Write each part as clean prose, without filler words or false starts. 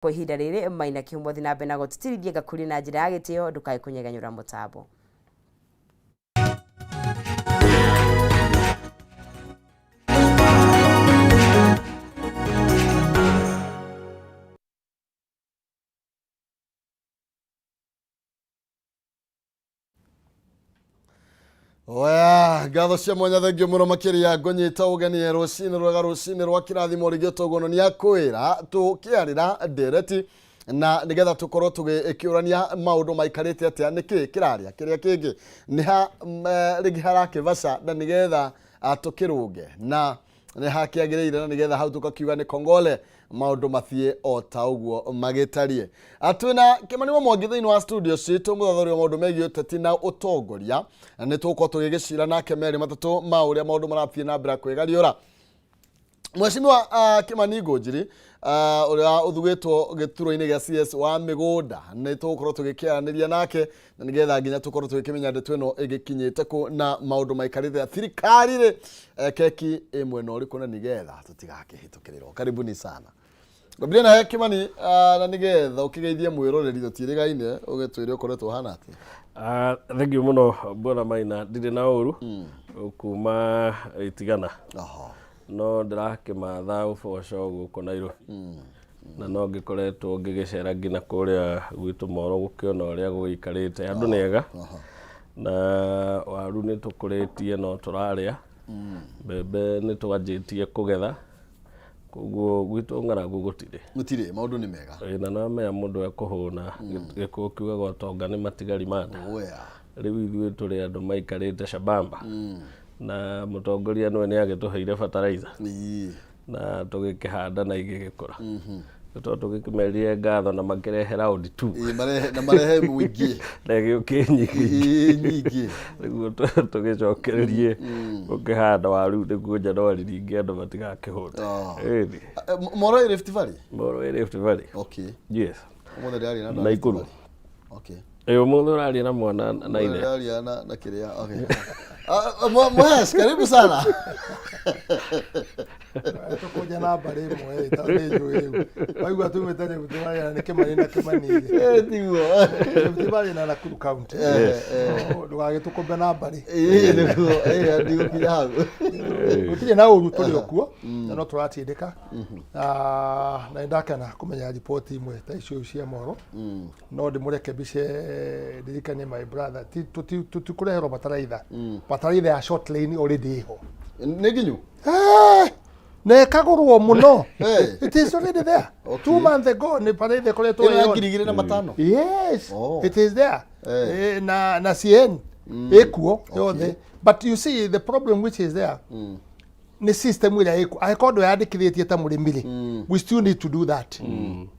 Kwa ihinda rĩrĩ Maina Kĩhumo thiĩ na mbere na gũtĩtĩrithia ngakũria na njĩra ya gĩtĩo, ndũkae kũnyegenyũra mũtambo. Oya, ngatho cia mwanya thengio mũno makĩria ngũnyita ũgeni rũcinĩ rwega rũcinĩ rwa kĩrathimo rĩngĩ toguo nĩ akwĩra tũkĩarĩra ndereti na nĩgetha tũkorwo tũgĩkĩũrania maũndũ maikarĩte atĩa nĩkĩ kĩrarĩa kĩrĩa kĩngĩ nĩ ha rĩngĩ harakĩbaca na nĩgetha tũkĩrũnge na nĩ hakĩagĩrĩire na nĩgetha hau tũkakiuga nĩ kongole maũndũ mathiĩ o ta ũguo magĩtariĩ. Twĩna Kĩmani wa Mwangi thĩinĩ wa studio citũ mũthathũri wa maũndũ megiĩ ũteti na ũtongoria na nĩ tũgũkorwo tũgĩgĩcira nake merĩ matatũ ma ũrĩa maũndũ marathiĩ na mbere kwĩgariũra. Mheshimiwa Kĩmani Ngũnjiri ũrĩa ũthugĩtwo gĩturwa-inĩ gĩa CS wa mĩgũnda nĩ tũgũkorwo tũgĩkĩaranĩria nake na nĩgetha nginya tũkorwo tũgĩkĩmenya ndeto ĩno ĩgĩkinyĩte kũ na maũndũ maikarĩte thirikari rĩ keki ĩ mwena ũrĩkũ na nĩgetha tũtigakĩhĩtũkĩrĩrwo. Karibuni sana. Ngwambĩrĩria nawe Kĩmani na nĩgetha ũkĩgeithie mwĩroreri tũtiĩrĩgaine ũgĩtwĩre ũkoretwo ũhana atĩa. Thengiũ mũno Bwana Maina, ndirĩ na ũru kuma Itigana. No ndĩrakĩmatha ũboco gũkũ Nairobi na no ngĩkoretwo ngĩgĩcera nginya kũrĩa gwitũ Moro gũkĩona ũrĩa gũgĩikarĩte. Andũ nĩ ega na waru nĩ tũkũrĩtie no tũrarĩa, mbembe nĩ twanjĩtie kũgetha, koguo gwitũ ng'aragu gũtirĩ. Gũtirĩ, maũndũ nĩ mega. Ĩĩ, na namenya mũndũ ekũhũna, Gĩkũyũ kiugaga ũtonga nĩ matigari ma nda. Rĩu ithuĩ tũrĩ andũ maikarĩte cambamba na mũtongoria nĩwe nĩ agĩtũheire fertilizer na tũgĩkĩhanda na igĩgĩkũra. Nĩ tondũ tũgĩkĩmerire ngatho na makĩrehe round two. Ĩĩ, marehe na marehe mũingĩ. Na ĩgĩũka nyingĩ. Ĩĩ, nyingĩ. Nĩguo tũgĩcokererie gũkĩhanda waru nĩguo Januari ningĩ andũ matigakĩhũte. Ĩni. Moro ĩ Rift Valley? Moro ĩ Rift Valley. Okay. Yes. Ũmũthĩ ndĩraria na andũ a Rift Naikuru. Valley. Okay. Ĩ ũmũthĩ ũraria na mwana na ithe. Ndĩraria na kĩrĩa. Okay. Mwesh, karibu sana. Tũkũnja na mbarĩ ĩmwe ĩ, tondũ nĩ njũĩ rĩu. Waigua tumĩte rĩu tũraria nĩ Kĩmani na Kĩmani rĩ. Tiguo. Rift Valley na Nakuru County. So, ndũgagĩtũkũmbe na mbarĩ. Ĩĩ, nĩguo. Ĩĩ, ndigũkinya hau. Gũtirĩ na ũru tũrĩ o kuo na no tũratindĩka. Na nĩ ndakena kũmenya riboti imwe ta icio cia mohoro. No ndĩmũrekebice ndirikanie my brother tũtikũreherwo bataraitha. Bataraitha ya short lane already ĩho. Nĩ nginyu? Na ĩkagũrwo mũno. Hey. It is already there. Okay. 2 months ago nĩ bataraitha ĩkoretwo Ĩno ya ĩyo. 2500? Yes. Oh. It is there. Eh. Na CN ĩkuo yothe. But you see the problem which is there nĩ system ĩrĩa ĩkuo angĩkorwo ndwĩyandĩkithĩtie ta mũrĩmi rĩ, we still need to do that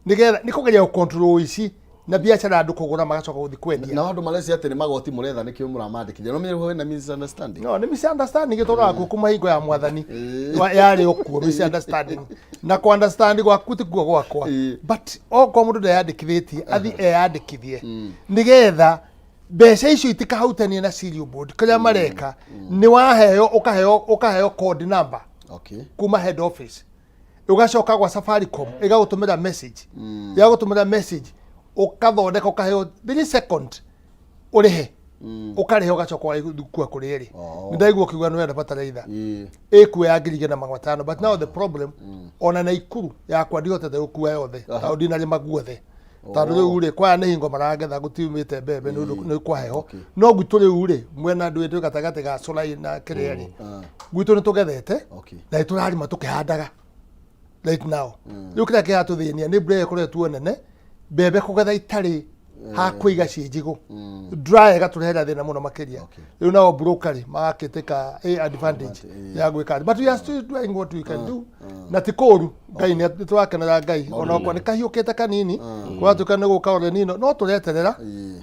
nĩgetha nĩ kũgeria gũ-control ici na biacara andũ kũgũra magacoka gũthiĩ kwendia. Na andũ marecia atĩ nĩ magoti mũretha nĩkĩo mũramandĩkithia. No menye kwĩna misunderstanding. No nĩ misunderstanding ĩtũraga kuo kuma hingo ya mwathani. Yarĩ o kuo misunderstanding na ku understand gwaku ti kuo gwakwa. But okorwo mũndũ ndeyandĩkithĩtie athi eyandĩkithie nĩgetha mbeca icio itikahutanie na cereal board. Kĩrĩa mareka nĩ waheo ũkaheo code number kuma head office, ũgacoka gwa Safaricom ĩgagũtũmĩra message, yagũtũmĩra message ũkathondeka ũkaheo 3 second ũrĩhe, ũkarĩha ũgacoka ũgakua kũrĩ ĩrĩ. Nĩ ndaigua ũkiuga nĩ wenda bataraitha ĩkuo ya 2500, but now the problem ona Naikuru yakwa ndihotete gũkua yothe tondũ ndinarĩma guothe, tondũ rĩu rĩ kwaya nĩ hingo maragetha gũtiumĩte mbembe nĩ ũndũ nĩ kwa heho. No gwitũ rĩu rĩ mwena ndwĩ twĩ gatagatĩ ga Solai na kĩrĩa rĩ, gwitũ nĩ tũgethete na nĩ tũrarĩma tũkĩhandaga right now. Rĩu kĩrĩa kĩratũthĩnia nĩ mbura ĩyo ĩkoretwo nene, mbembe kũgetha itarĩ ha kũiga ciĩ njigũ dry ĩgatũrehera thĩna mũno makĩria. Rĩu nao broker rĩ magakĩtĩka a advantage ya gwĩka, but we are still doing what we can do na ti kũru. Ngai nĩ tũrakenera Ngai ona okorwo nĩ kahiũkĩte kanini kũratuĩka nĩ gũka El Nino, no tũreterera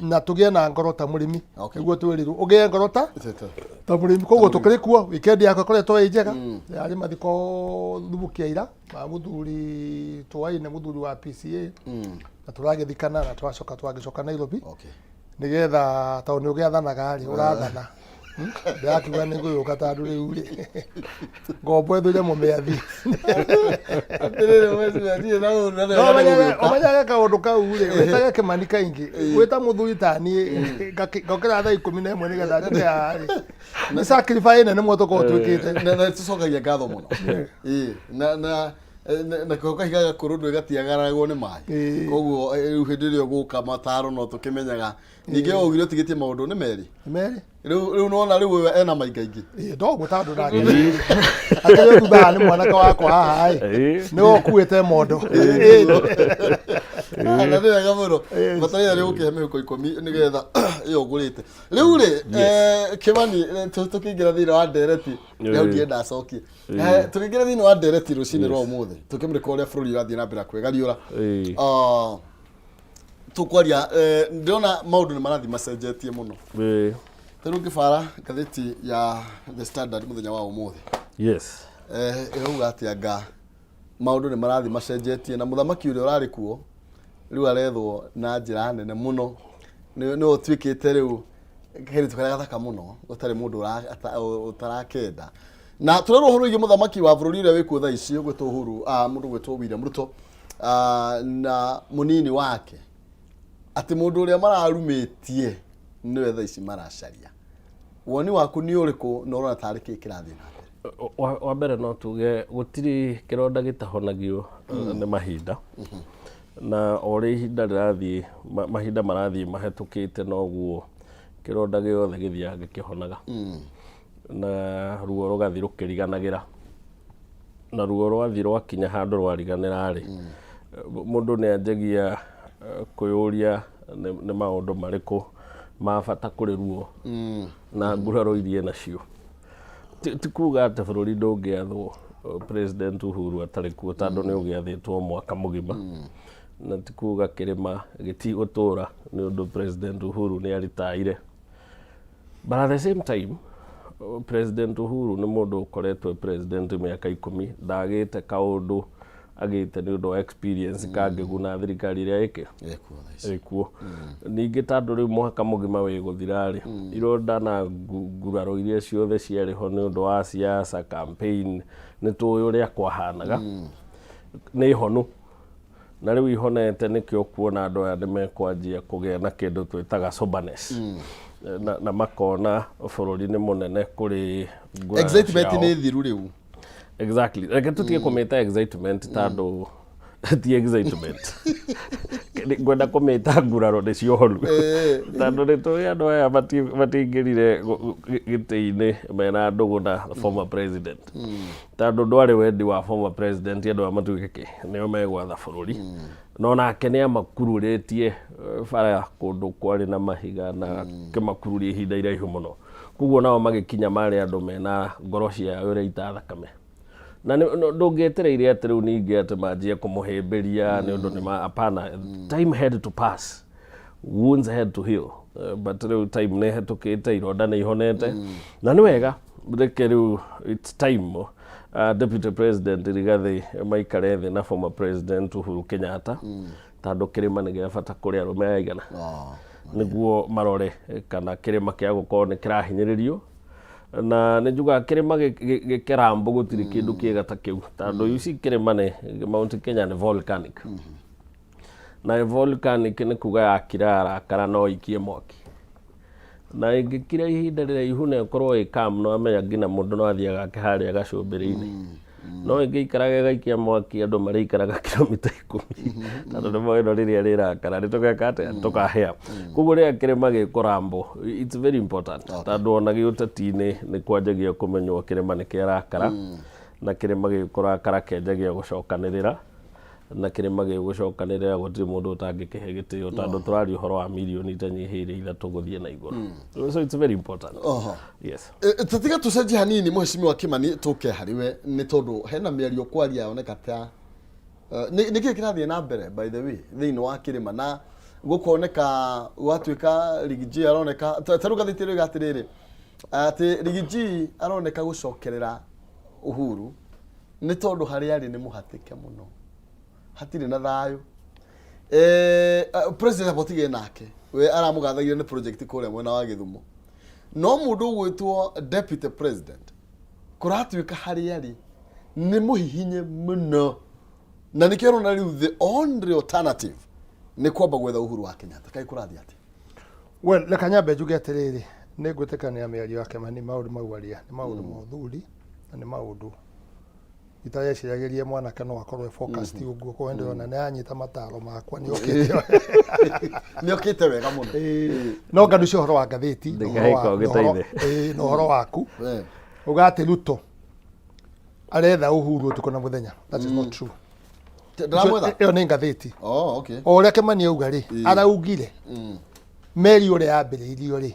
na tũgĩe na ngoro ta mũrĩmi. Nĩguo twĩrirwo ũgĩe ngoro ta mũrĩmi. Koguo tũkĩrĩ kuo. Weekend yakwa ĩkoretwo ĩ njega, yarĩ mathiko Thubukia ira ma mũthuri twaine, mũthuri wa PCA, na tũragĩthikana na twacoka twagĩcoka Nairobi nĩgetha tondũ nĩ ũgĩathanaga rĩ ũrathana. Ndĩrakiuga nĩ ngũyũka tondũ rĩu rĩ ngombo ĩthũire mũmĩathi. Atĩrĩrĩ, mheshimiwa, ndirĩ na ũru na No nĩwega nĩ ũmenyage gũgĩũka. ũmenyage kaũndũ kau rĩ, wĩtage Kĩmani kaingĩ, wĩta mũthuri ta niĩ, ngokĩra thaa 11 nĩgetha njũke haha rĩ. Nĩ sacrifice nene mũno tũkoragwo twĩkĩte. Na tũcokagia ngatho mũno. Ĩĩ, na ko kahiga gakũrũ ndũĩ gatiagararagwo nĩ maĩ. Koguo rĩu hĩndĩ ĩrĩa ũgũka mataro no tũkĩmenyaga. Ningĩ waugire ũtigĩtie maũndũ nĩ merĩ. Merĩ. Rĩu nĩwona rĩu ũyũ ena maingaingĩ. Ĩĩ, ndoguo tondũ nake akĩrĩ thutha haha nĩ mwanake wakwa haha ĩ. Nĩwe ũkuĩte mondo. Na nĩ wega mũno. Bataraitha nĩ ũgũkĩhe mĩhuko 10 nĩgetha ĩyo ũgũrĩte. Rĩu rĩ, Kĩmani, tũkĩingĩra thĩinĩ wa ndereti, rĩu ndienda acokie. Tũkĩingĩra thĩinĩ wa ndereti rũcinĩ rwa ũmũthĩ, tũkĩmũrĩka ũrĩa bũrũri ũrathiĩ na mbere na kwĩgariũra. Tũkwaria, ndĩrona maũndũ nĩ marathiĩ macenjetie mũno. Ta rĩu ngĩbara ngathĩti ya The Standard mũthenya wa ũmũthĩ. Ĩrauga atĩ anga maũndũ nĩ marathiĩ macenjetie na mũthamaki ũrĩa ũrarĩ kuo rĩu arethwo na njĩra nene mũno. Nĩwe ũtuĩkĩte rĩu kairĩtu karĩa gathaka mũno gũtarĩ mũndũ ũtarakenda. Na tũrerwo ũhoro wĩgiĩ mũthamaki wa bũrũri ũrĩa wĩkuo thaa ici ũgwĩtwo Uhuru, mũndũ ũgwĩtwo William Ruto, na mũnini wake, atĩ mũndũ ũrĩa mararumĩtie nĩwe thaa ici maracaria. Woni waku nĩ ũrĩkũ na ũrona tarĩ kĩĩ kĩrathiĩ na mbere? Wa mbere no tuge gũtirĩ kĩronda gĩtahonagio nĩ mahinda. Na o ũrĩa ihinda rĩrathiĩ, mahinda marathiĩ mahetũkĩte noguo kĩronda gĩothe gĩthiaga gĩkĩhonaga. Na ruo rũgathiĩ rũkĩriganagĩra. Na ruo rwathiĩ rwakinya handũ rwariganĩra rĩ, mũndũ nĩ anjagia kwĩyũria nĩ maũndũ marĩkũ ma bata kũrĩ ruo na nguraro iria enacio. Ti kuga atĩ bũrũri ndũngĩathwo President Uhuru atarĩ kuo tondũ nĩ ũgĩathĩtwo mwaka mũgima. Na ti kuga kĩrĩma gĩtigũtũra nĩ ũndũ President Uhuru nĩ aritaire. But at the same time, President Uhuru nĩ mũndũ ũkoretwo e president mĩaka 10, ndagĩte kaũndũ agĩte nĩ ũndũ wa experience kangĩguna thirikari ĩrĩa ĩkĩ ĩkuo. Ningĩ tondũ rĩu mwaka mũgima wĩ gũthira rĩ, ironda na nguraro iria ciothe ciarĩ ho nĩ ũndũ wa siasa, campaign, nĩ tũĩ ũrĩa kwahanaga, nĩ honu. Na rĩu ihonete nĩkĩo kuona andũ aya nĩ mekwanjia kũgĩa na kĩndũ twĩtaga soberness. Na makona bũrũri nĩ mũnene kũrĩ nguraro Excitement ciao. nĩ thiru rĩu. Exactly. Reke tũtige kũmĩta excitement tondũ ti excitement. Ngwenda kũmĩta nguraro nĩcio honu. Tondũ nĩ tũĩ andũ aya matiingĩrire gĩtĩ-inĩ mena ndũgũ na former president. Tondũ ndwarĩ wendi wa former president andũ aya matuĩke kĩ nĩo megwatha bũrũri. No nake nĩ amakururĩtie bara kũndũ kwarĩ na mahiga na akĩmakururia ihinda iraihu mũno. Koguo nao magĩkinya marĩ andũ mena ngoro ciao ĩraita thakame. Na ndũngĩetereire atĩ rĩu ningĩ atĩ manjie kũmũhĩmbĩria nĩ ũndũ nĩ ma, hapana. Time had to pass. Wounds had to heal. But rĩu time nĩ ĩhetũkĩte, ironda nĩ ihonete. Na nĩ wega, reke rĩu it's time Deputy President Rigathi maikare thĩ na former President Uhuru Kenyatta. Tondũ kĩrĩma nĩ gĩa bata kũrĩ arũme aigana. Nĩguo marore kana kĩrĩma kĩa gũkorwo nĩ kĩrahinyĩrĩrio. Na nĩ njugaga kĩrĩma gĩkĩrambũ gũtirĩ kĩndũ kĩega ta kĩu. Tondũ you see kĩrĩma nĩ Mount Kenya nĩ volcanic. Na volcanic nĩ kuga yakira yarakara no ikie mwaki. Na ĩngĩkira ihinda rĩraihu na ĩkorwo ĩ calm no amenya nginya mũndũ no athiĩ agake harĩa gacũmbĩrĩ-inĩ. No ĩngĩikaraga ĩgaikia mwaki andũ marĩikaraga kilomita 10. Tondũ nĩ moĩ ĩno rĩrĩa rĩrakara nĩ tũgeka atĩa? Tũkahĩa. Koguo rĩrĩa kĩrĩma gĩkũrambwo it's very important. Tondũ ona gĩũteti-inĩ nĩ kwanjagia kũmenywo kĩrĩma nĩ kĩarakara. Na kĩrĩma gĩkũrakara kĩanjagia gũcokanĩrĩra. Na kĩrĩma gĩgũcokanĩrĩra gũtirĩ mũndũ ũtangĩkĩhe gĩtĩo tondũ tũraria ũhoro wa mirioni itanyihĩire 3 gũthiĩ na igũrũ. So it's very important. Yes. Tũtige tũcenjie hanini Mheshimiwa Kimani tũke harĩ we nĩ tondũ hena mĩario kwaria yoneka ta nĩ kĩĩ kĩrathiĩ na mbere by the way thĩinĩ wa kĩrĩma na gũkoneka gwatuĩka Riggy G aroneka ta rĩu ngathĩti ĩroiga atĩrĩrĩ atĩ Riggy G aroneka gũcokerera Uhuru nĩ tondũ harĩa arĩ nĩ mũhatĩke mũno hatirĩ na thayũ. President abotige nake we aramũgathagia nĩ project kũrĩa mwena wa Gĩthumo. No mũndũ ũgwĩtwo deputy president kũratuĩka harĩa arĩ nĩ mũhihinye mũno, na nĩkĩo ũrona rĩu the only alternative nĩ kwamba gwetha Uhuru wa Kenyatta. Kaĩ kũrathiĩ atĩa? Well, reka nyambe njuge atĩrĩrĩ, nĩ ngwĩtĩkania mĩario ya Kĩmani, maũndũ mau aria nĩ maũndũ ma ũthuri na nĩ maũndũ itareciragĩria mwanake no akorwo e focused ũguo. Kwa ndĩrona nĩ anyita mataro makwa, nĩ okĩte. Nĩ okĩte wega mũno. Ĩĩ, no nganucia ũhoro wa ngathĩti na ũhoro Ndĩkahĩka ũgĩteithe. Ĩĩ, na ũhoro waku uga atĩ Ruto aretha Uhuru ũtukũ na mũthenya. That is not true. Ndĩramwetha. Ĩyo nĩ ngathĩti. Oh, okay. O ũrĩa Kĩmani auga rĩ, araugire meri ũrĩa yambĩrĩirio rĩ,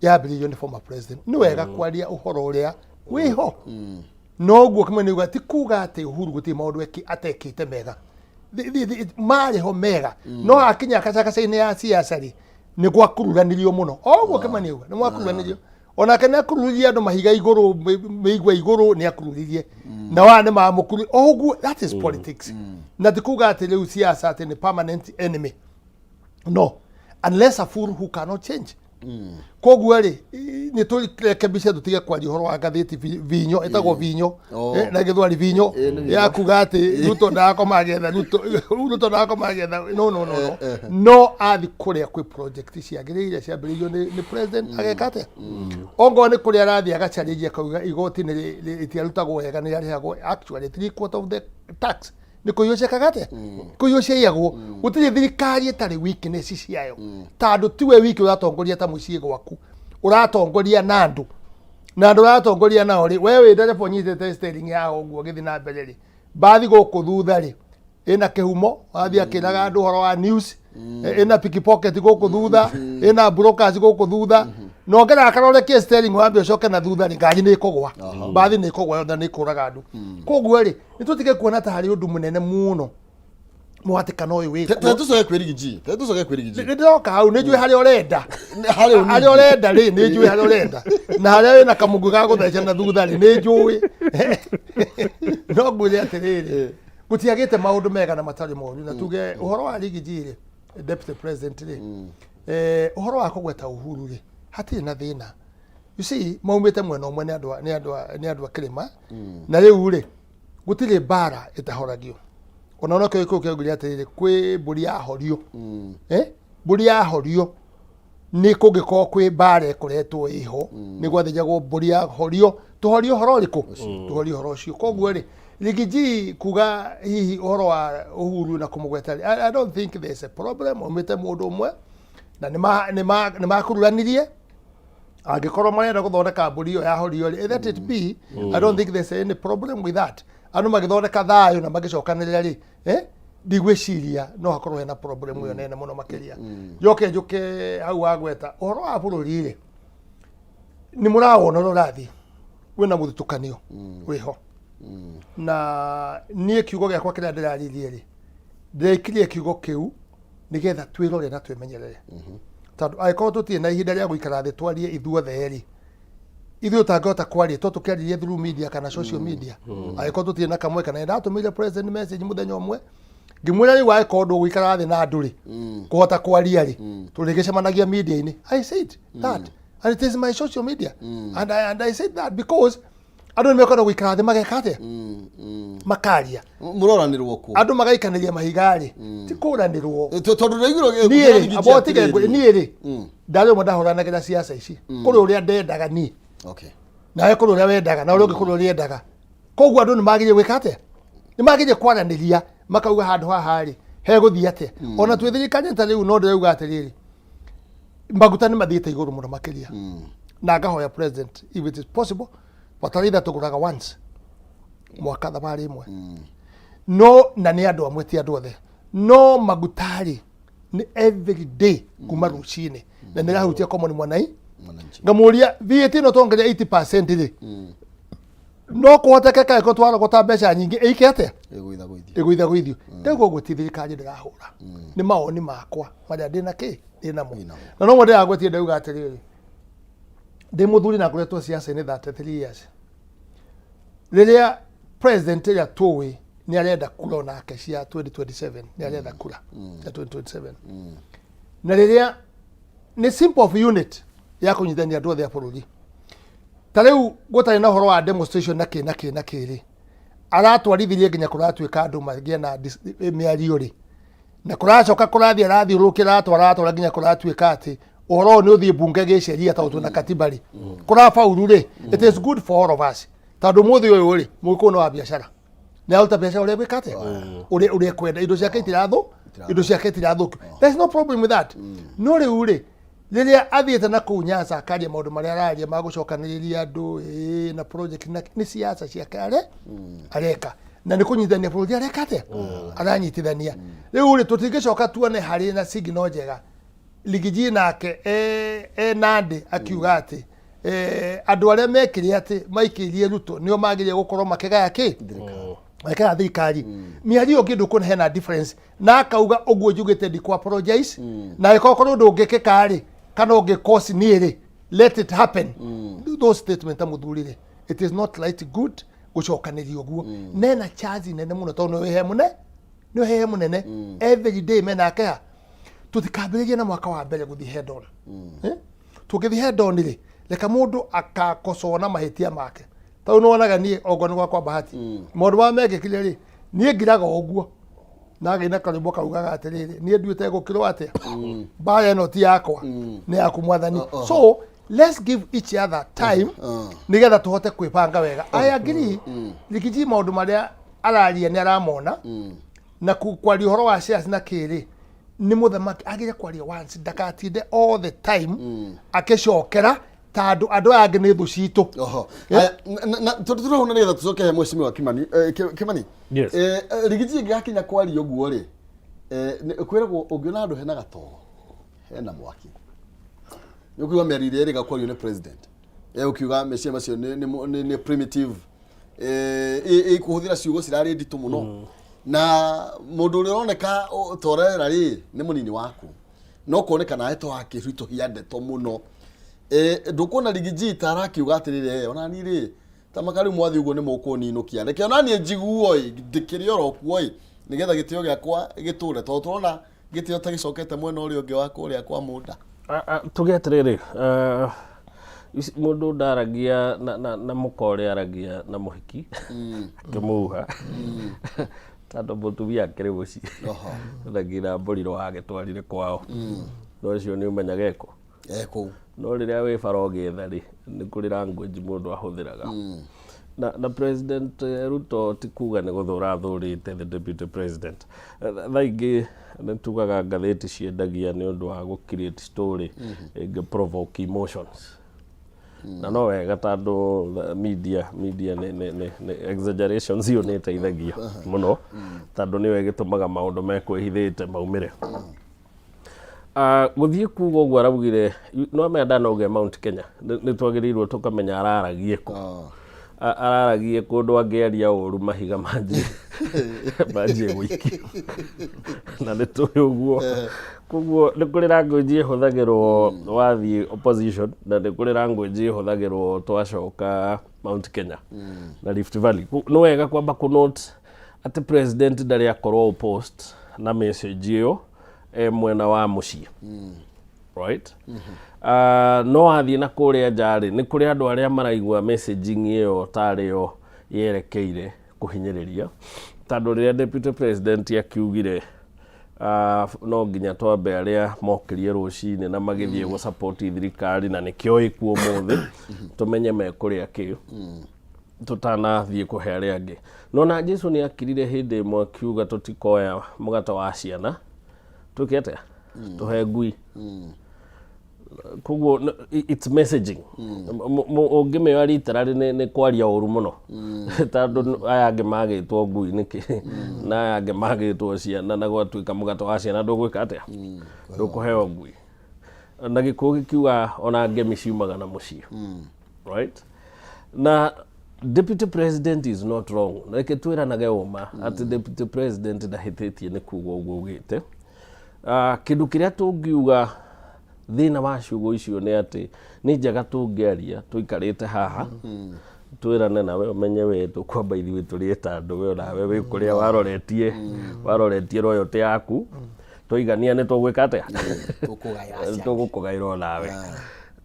yambĩrĩirio nĩ former president. Nĩ wega kwaria ũhoro ũrĩa wĩho. Noguo Kĩmani auga, ti kuga atĩ Uhuru gũtirĩ maũndũ atekĩte mega. Marĩ ho mega, no akinya kacakaca-inĩ ya siasa rĩ, nĩ gwakururanirio mũno. O ũguo Kĩmani auga, nĩ gwakururanirio. Onake nĩ akururirie andũ mahiga igũrũ, mĩigua igũrũ, nĩ akururirie na wa nĩ mamũkuru o ũguo. That is politics, na ti kuga atĩ rĩu siasa atĩ nĩ permanent enemy. No, unless a fool who cannot change. Koguo rĩ, nĩ tũrekebishe, tũtige kwaria ũhoro wa ngathĩti vinyo, ĩtagwo vinyo. Oh. Na gĩthwari vinyo. Ĩ, nĩ vinyo. Ya kuga atĩ Ruto ndakoma agĩetha Ruto, Ruto ndakoma agĩetha. No, no, no, no, no athi kũrĩa kwĩ project ciagĩrĩire ciambĩrĩirio nĩ president, ageka atĩa? Ongorwo nĩ kũrĩa arathiĩ agacarĩria, akauga igoti nĩ rĩtiarutagwo wega, nĩ rĩarĩhagwo actually three quarter of the tax nĩ kũiywo ciekaga atĩa, kũiywo ciaiyagwo. Gũtirĩ thirikari ĩtarĩ weakness ciayo, tondũ tiwe wiki ũratongoria ta mũciĩ gwaku, ũratongoria na andũ, na andũ ũratongoria nao rĩ, we wĩ ndereba ũnyitĩte steering yaho ũguo ũgĩthiĩ na mbere rĩ, mbathi gũkũ thutha rĩ, ĩna kĩhumo wathiĩ akĩraga andũ ũhoro wa news, ĩna pickpocket gũkũ thutha, ĩna brokers gũkũ thutha, na ũngĩra karorekie steering wambe ũcoke na thutha rĩ, ngari nĩ ĩkũgwa, mbathi nĩ ĩkũgwa na nĩ ĩkũraga andũ. Koguo rĩ, nĩ tũtige kuona ta harĩ ũndũ mũnene mũno mũhatĩkano ũyũ wĩkuo. Tũcoke kwĩ Riggy G. Tũcoke kwĩ Riggy G. Nĩ ndĩroka hau, nĩ njũĩ harĩa ũrenda. Harĩa ũnini. Harĩa ũrenda rĩ, nĩ njũĩ harĩa ũrenda, na harĩa wĩna kamũgũ ga gũtheca na thutha rĩ, nĩ njũĩ. No ngwĩre atĩrĩrĩ, gũtiagĩte maũndũ mega na matarĩ moru. Na tuge ũhoro wa Riggy G rĩ, deputy president rĩ, ũhoro wa kũgweta Uhuru rĩ, hatirĩ na thĩna. You see, maumĩte mwena ũmwe, nĩ andũ a- nĩ andũ a- nĩ andũ a kĩrĩma, na rĩu rĩ, gũtirĩ mbara ĩtahoragio. Ona no kĩo gĩkũyũ kĩaugire atĩrĩrĩ, kwĩ mbũri yahorio, mbũri yahorio nĩ kũngĩkorwo kwĩ mbara ĩkoretwo ĩho, nĩ gwathĩnjagwo mbũri yahorio. Tũhorie ũhoro ũrĩkũ? Tũhorie ũhoro ũcio. Koguo rĩ, Riggy G kuga hihi ũhoro wa Uhuru na kũmũgweta rĩ, I don't think there's a problem. Aumĩte mũndũ ũmwe na nĩ makururanirie. Angĩkorwo marenda gũthondeka mbũri ĩyo yahorio rĩ, let it be. I don't think there's any problem with that. Andũ magĩthondeka thayũ na magĩcokanĩrĩra rĩ, ndigwĩciria no hakorwo hena problem ĩyo nene mũno makĩria. Njoke njũke hau wagweta ũhoro wa bũrũri rĩ, nĩ mũrawona ũrĩa ũrathiĩ wĩna mũthutũkanio wĩho. Na niĩ kiugo gĩakwa kĩrĩa ndĩraririe rĩ, ndĩrekirie kiugo kĩu nĩgetha twĩrore na twĩmenyerere, tondũ angĩkorwo tũtirĩ na ihinda rĩa gũikara thĩ twarie ithuothe rĩ, ithuĩ tũtangĩhota kwaria to tũkĩaririe through media kana social media, angĩkorwo tũtirĩ na kamweke. Na ndatũmĩire president message mũthenya ũmwe ngĩmwĩra, rĩu angĩkorwo ndũgũikara thĩ na andũ rĩ, kũhota kwaria rĩ, tũrĩgĩcemanagia media-inĩ. I said that, and it is my social media, and I said that because andũ nĩ mekwenda gũikara thĩ mageka atĩa? Makaria. Mũroranĩrwo kũ? Andũ magaikanĩria mahiga rĩ, ti kũranĩrwo. Tondũ ndaiguire Niĩ rĩ, amba ũtige niĩ rĩ, ndarĩ ũmwe ndahũranagĩra ciaca ici, kũrĩ ũrĩa ndendaga niĩ, nawe kũrĩ ũrĩa wendaga, na ũrĩa ũngĩ kũrĩ ũrĩa endaga. Koguo andũ nĩ magĩrĩire gwĩka atĩa? Nĩ magĩrĩire kwaranĩria, makauga handũ haha rĩ, hegũthiĩ atĩa. Ona twĩ thirikari ta rĩu, no ndĩrauga atĩrĩrĩ, maguta nĩ mathiĩte igũrũ mũno makĩria, na ngahoya president, if it is possible, bataraitha tũgũraga once mwaka, thabarĩ ĩmwe, no na nĩ andũ amwe, ti andũ othe. No maguta rĩ, nĩ every day kuma rũcinĩ, na nĩ ĩrahutia common mwanai. Mwananchi. Ngamũria, VAT ĩno tuongeria 80% rĩ, no kũhotekeka ĩko twarogota mbeca nyingĩ ĩike atĩa? Ĩgũithagũithio. Ĩgũithagũithio. Ndauga ũguo ti thirikari ndĩrahũra, nĩ mawoni makwa marĩa ndĩna kĩ ndĩnamo. Wĩnamo. Na no ndĩragwetie, ndauga atĩrĩrĩ, ndĩ mũthuri na ngoretwo ciaca-inĩ 33 years. Rĩrĩa president ĩrĩa tũĩ nĩ arenda kura onake cia 2027, nĩ arenda kura cia 2027, na rĩrĩa nĩ simple of unit Ya kũnyitithania andũ othe a bũrũri. Ta rĩu gũtarĩ na ũhoro wa demonstration na kĩ na kĩ na kĩ rĩ, aratwarithirie nginya kũratuĩka andũ magĩe na mĩario rĩ, na kũracoka kũrathiĩ arathiũrũrũkia, aratwara aratwara nginya kũratuĩka atĩ ũhoro ũyũ nĩ ũthiĩ mbunge gĩceria tondũ twĩna katiba rĩ, kũrabauru rĩ, it is good for all of us, tondũ ũmũthĩ ũyũ rĩ, Mũgĩkũyũ nĩ wa biacara, nĩ aruta biacara ũrĩa gwĩka atĩa, ũrĩa ekwenda, indo ciake itirathũ, indo ciake itirathũkio. There is no problem with that. No rĩu rĩ, rĩrĩa athiĩte na kũu Nyanza akaria maũndũ marĩa araria ma gũcokanĩrĩria andũ na project na nĩ siasa ciake areka na nĩ kũnyitithania bũrũri areka atĩa, aranyitithania. Rĩu rĩ, tũtingĩcoka tuone harĩ na signal njega Riggy G nake e Nandi akiuga atĩ andũ arĩa mekire atĩ maikĩirie Ruto nĩo magĩrĩire gũkorwo makĩgaya kĩ, makĩgaya thirikari. Mĩario ĩngĩ ndũkuona hena difference, na akauga ũguo njugĩte ndikũ apologize, na angĩkorwo korwo ũndũ ũngĩkĩka rĩ, kana ũngĩ cause niĩ rĩ, let it happen. Those statement ta mũthuri rĩ, it is not right good gũcokanĩria ũguo nena chance nene mũno, tondũ nĩ wĩhe mũne, nĩ wĩhe mũnene every day menake ha. Tũtikambĩrĩrie na mwaka wa mbere gũthiĩ head on. Eh? Tũngĩthiĩ head on rĩ, reka mũndũ akakocwo na mahĩtia make, tondũ nĩ wonaga niĩ ongwa nĩ gwakwa bahati maũndũ marĩa mekĩkire rĩ, niĩ ngiraga o ũguo na ngĩina karwĩmbo kaugaga atĩrĩrĩ, niĩ nduĩte gũkĩrwo atĩa, mbara ĩno ti yakwa, nĩ yaku Mwathani. So let's give each other time nĩgetha tũhote kwĩbanga wega. I agree, Riggy G maũndũ marĩa araria nĩ aramona na kwaria ũhoro wa shares na kĩrĩ nĩ mũthamaki agĩrĩire kwaria once, ndakatinde all the time akĩcokera ta andũ aya angĩ nĩ thũ citũ. Oho. Aya, tondũ tũrahuna nĩgetha tũcoke he Mheshimiwa Kimani. Kimani. Yes. Riggy G ĩngĩgakinya kwaria ũguo rĩ, kwĩragwo ũngĩona handũ hena gatogo hena mwaki. Nĩ ũkiuga mĩario ĩrĩa ĩrĩga kwario nĩ president, ũkiuga meciria macio nĩ primitive, ĩkũhũthĩra ciugo cirarĩ nditũ mũno, na mũndũ ũrĩa ũroneka ta ũrera rĩ nĩ mũnini waku, no kuoneka nawe to akĩritũhia ndeto mũno. Ndũkuona Riggy G ta arakiuga atĩrĩrĩ, ona niĩ rĩ, ta maka rĩu mwathiĩ ũguo nĩ mũkũninũkia, reke ona niĩ njiguo ĩ ndĩkĩrĩ oro kuo ĩ, nĩgetha gĩtĩo gĩakwa gĩtũre, tondũ tũrona gĩtĩo ta gĩcokete mwena ũrĩa ũngĩ wa kũrĩa kwa mũnda. Tuge atĩrĩrĩ, mũndũ ndaragia na mũka ũrĩa aragia na mũhiki akĩmũhuha, tondũ mũtumia akĩrĩ mũciĩ na nginya mbũri wagĩtwarire kwao, no ũcio nĩ ũmenyaga eko kũu. No rĩrĩa wĩ bara ũgĩetha rĩ, nĩ kũrĩ language mũndũ ahũthĩraga na President Ruto ti kuga nĩ gũthũra athũrĩte the deputy president. Thaa ingĩ nĩ tugaga ngathĩti ciendagia nĩ ũndũ wa gũ create story ĩngĩ provoke emotions, na no wega tondũ the media nĩ exaggerations iyo nĩ ĩteithagia mũno, tondũ nĩyo ĩgĩtũmaga maũndũ mekwĩhithĩte maumĩre. Gũthiĩ kuga ũguo araugire no amenya ndanauge Mount Kenya, nĩ twagĩrĩirwo tũkamenya araragie kũ. Araragie kũndũ angĩaria ũru mahiga manjie gũikio, na nĩ tũĩ ũguo. Koguo nĩ kũrĩ language ĩhũthagĩrwo wathiĩ opposition, na nĩ kũrĩ language ĩhũthagĩrwo twacoka Mount Kenya na Rift Valley. Nĩ wega kwamba kũ note atĩ president ndarĩ akorwo opposed na message ĩyo e mwena wa mũciĩ, right? No wathiĩ na kũrĩa nja rĩ, nĩ kũrĩ andũ arĩa maraigua messaging ĩyo tarĩ yo yerekeire kũhinyĩrĩria, tondũ rĩrĩa deputy president akiugire no nginya twambe arĩa mokĩrie rũcinĩ na magĩthiĩ gũ support thirikari na nĩkĩo ĩkuo ũmũthĩ, tũmenye mekũrĩa kĩ tũtanathiĩ kũhe arĩa angĩ. No na Jesu nĩ akirire hĩndĩ ĩmwe akiuga tũtikoya mũgate wa ciana twĩke atĩa, tũhe ngui. Koguo it's messaging. Ũngĩmĩoya literally nĩ kwaria ũru mũno, tondũ aya angĩ magĩtwo ngui nĩkĩ na aya angĩ magĩtwo ciana, na gwatuĩka mũgate wa ciana ndũgwĩka atĩa, ndũkũheo ngui. Na Gĩkũyũ gĩkiuga ona ngemi ciumaga na mũciĩ, right? Na deputy president is not wrong. Reke twĩranage ũma atĩ deputy president ndahĩtĩtie nĩ kuga ũguo augĩte. Kĩndũ kĩrĩa tũngiuga thĩna wa ciugo icio nĩ atĩ nĩ njega tũngĩaria tũikarĩte haha twĩrane nawe ũmenye we tũkwamba ithuĩ tũrĩe ta andũ, we onawe wĩ kũrĩa waroretie royalty yaku, twaigania nĩ tũgwĩka atĩa? Tũkũgaya acio. Tũgũkũgaĩra onawe.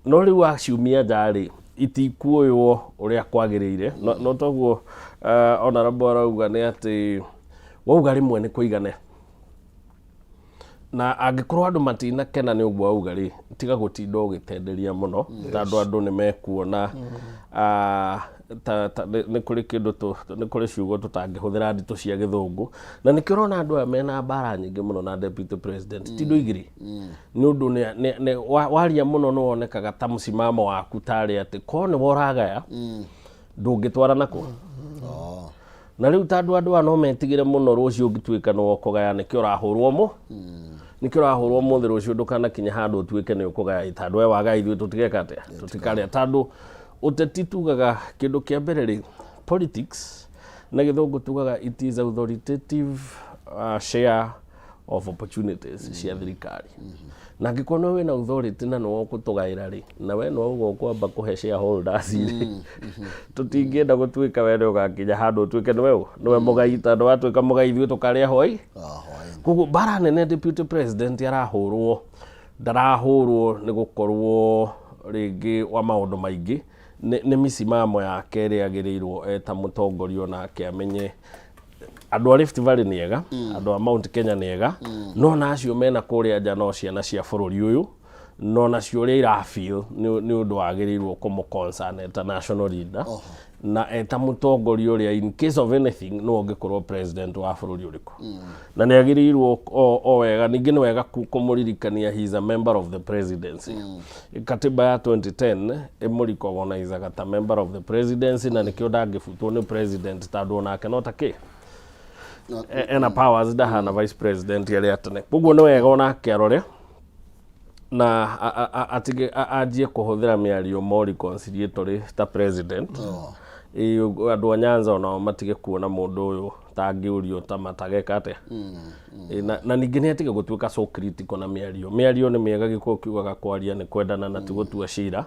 No rĩu waciumia nja rĩ, itikuoywo ũrĩa kwagĩrĩire. No toguo honorable arauga nĩ atĩ wauga rĩmwe nĩ kũigane, na angĩkorwo andũ matinakena nĩ ũguo wauga rĩ, tiga gũtinda ũgĩtenderia mũno, tondũ andũ nĩ mekuona ta nĩ kũrĩ kĩndũ nĩ kũrĩ ciugo tũtangĩhũthĩra nditũ cia gĩthũngũ. Na nĩkĩo ũrona andũ aya mena mbara nyingĩ mũno na deputy president, ti ndũ igĩrĩ, nĩ ũndũ waria mũno nĩ wonekaga ta mũcimamo waku tarĩ atĩ korwo nĩwe ũragaya ndũngĩtwara nakũ. Na rĩu tondũ andũ aya no metigĩre mũno rũciũ ũngĩtuĩka nĩwe ũkũgaya, nĩkĩo ũrahũrwo nĩkĩo ũrahũrwo mũthĩ, rũciũ ndũkanakinye handũ ũtuĩke nĩ ũkũgaya, tondũ we wagaya ithuĩ tũtigeka atĩa, tũtikarĩa. Tondũ ũteti tugaga kĩndũ kĩa mbere rĩ, politics na gĩthũngũ tugaga it is authoritative share of opportunities cia thirikari. Na angĩkorwo nĩwe wĩna authority na nĩwe ũgũtũgaĩra rĩ, na we nĩwe uga ũkwamba kũhe shareholders rĩ, tũtingĩenda gũtuĩka we nĩ ũgakinya handũ ũtuĩke nĩwe ũ nĩwe mũgai, tondũ watuĩka mũgai ithuĩ tũkarĩa hwai. Hwaĩ. Koguo mbara nene deputy president arahũrwo, ndarahũrwo nĩ gũkorwo rĩngĩ wa maũndũ maingĩ, nĩ mĩsimamo yake ĩrĩa agĩrĩirwo eta mũtongoria onake amenye andũ a Rift Valley nĩ ega, andũ a Mount Kenya nĩ ega, no na acio mena kũrĩa nja no ciana cia bũrũri ũyũ, no nacio ũrĩa irafeel nĩ ũndũ wagĩrĩirwo kũmũ concern eta national leader na eta mũtongoria ũrĩa in case of anything no ũngĩkorwo president wa bũrũri ũrĩkũ, na nĩ agĩrĩirwo o wega. Ningĩ nĩ wega kũmũririkania he is a member of the presidency. Katiba ya 2010 ĩmũrecognizaga ta member of the presidency, na nĩkĩo ndangĩbutwo nĩ president, tondũ onake no ta kĩ ena powers, ndahana vice president arĩa tene. Koguo nĩ wega onake arore na atige anjie kũhũthĩra mĩario more reconciliatory ta president. Ĩĩ, andũ a Nyanza onao matige kuona mũndũ ũyũ tangĩũrio ta matageka atĩa. Ĩĩ, na ningĩ nĩ atige gũtuĩka so critical na mĩario. Mĩario nĩ mĩega, gĩkũyũ kiugaga kwaria nĩ kwendana na ti gũtua cira,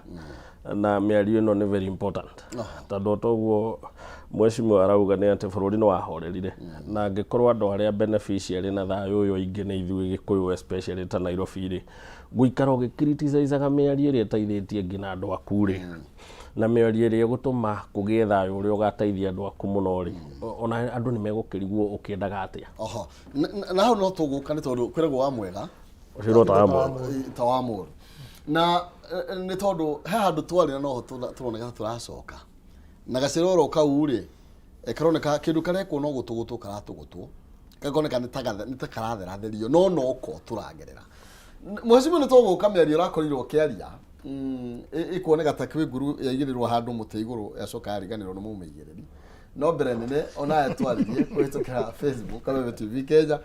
na mĩario ĩno nĩ very important, tondũ toguo mheshimiwa arauga nĩ atĩ bũrũri nĩ wahorerire, na angĩkorwo andũ arĩa beneficiary na thayũ ũyũ aingĩ nĩ ithuĩ Gĩkũyũ, especially ta Nairobi rĩ, gũikara ũgĩcriticizaga mĩario ĩrĩa ĩteithĩtie nginya andũ aku rĩ, na mĩario ĩrĩa ĩgũtũma kũgĩe thayũ ũrĩa ũgateithia andũ aku mũno rĩ, ona andũ nĩ megũkĩrigwo ũkĩendaga atĩa. Oho. Na hau no tũgũka nĩ tondũ kwĩragwo wa mwega ũcio ta wa mũndũ. Ta wa mũru, na nĩ tondũ he handũ twarĩ na noho tũroneka tũracoka na gacĩra oro kau rĩ, karoneka kĩndũ karekwo no gũtũgũtwo karatũgũtwo, gakoneka nĩ ta karatheratherio, no noko tũragerera. Mheshimiwa, nĩ tũgũka mĩario ũrakorirwo ũkĩaria, ĩkuoneka ta kwĩ nguru yaigĩrĩrwo handũ mũtĩ igũrũ yacoka yariganĩrwo nĩ mũmĩigĩrĩri. No mbere nene onawe twaririe kũhĩtũkĩra Facebook Kameme TV Kenya,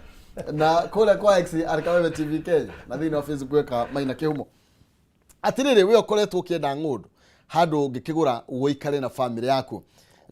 na kũrĩa kwa X arĩ Kameme TV Kenya, na thĩinĩ wa Facebook eka Maina Kĩhumo. Atĩrĩrĩ, we ũkoretwo ũkĩenda ng'ũndũ handũ ũngĩkĩgũra ũikare na famĩlĩ yaku,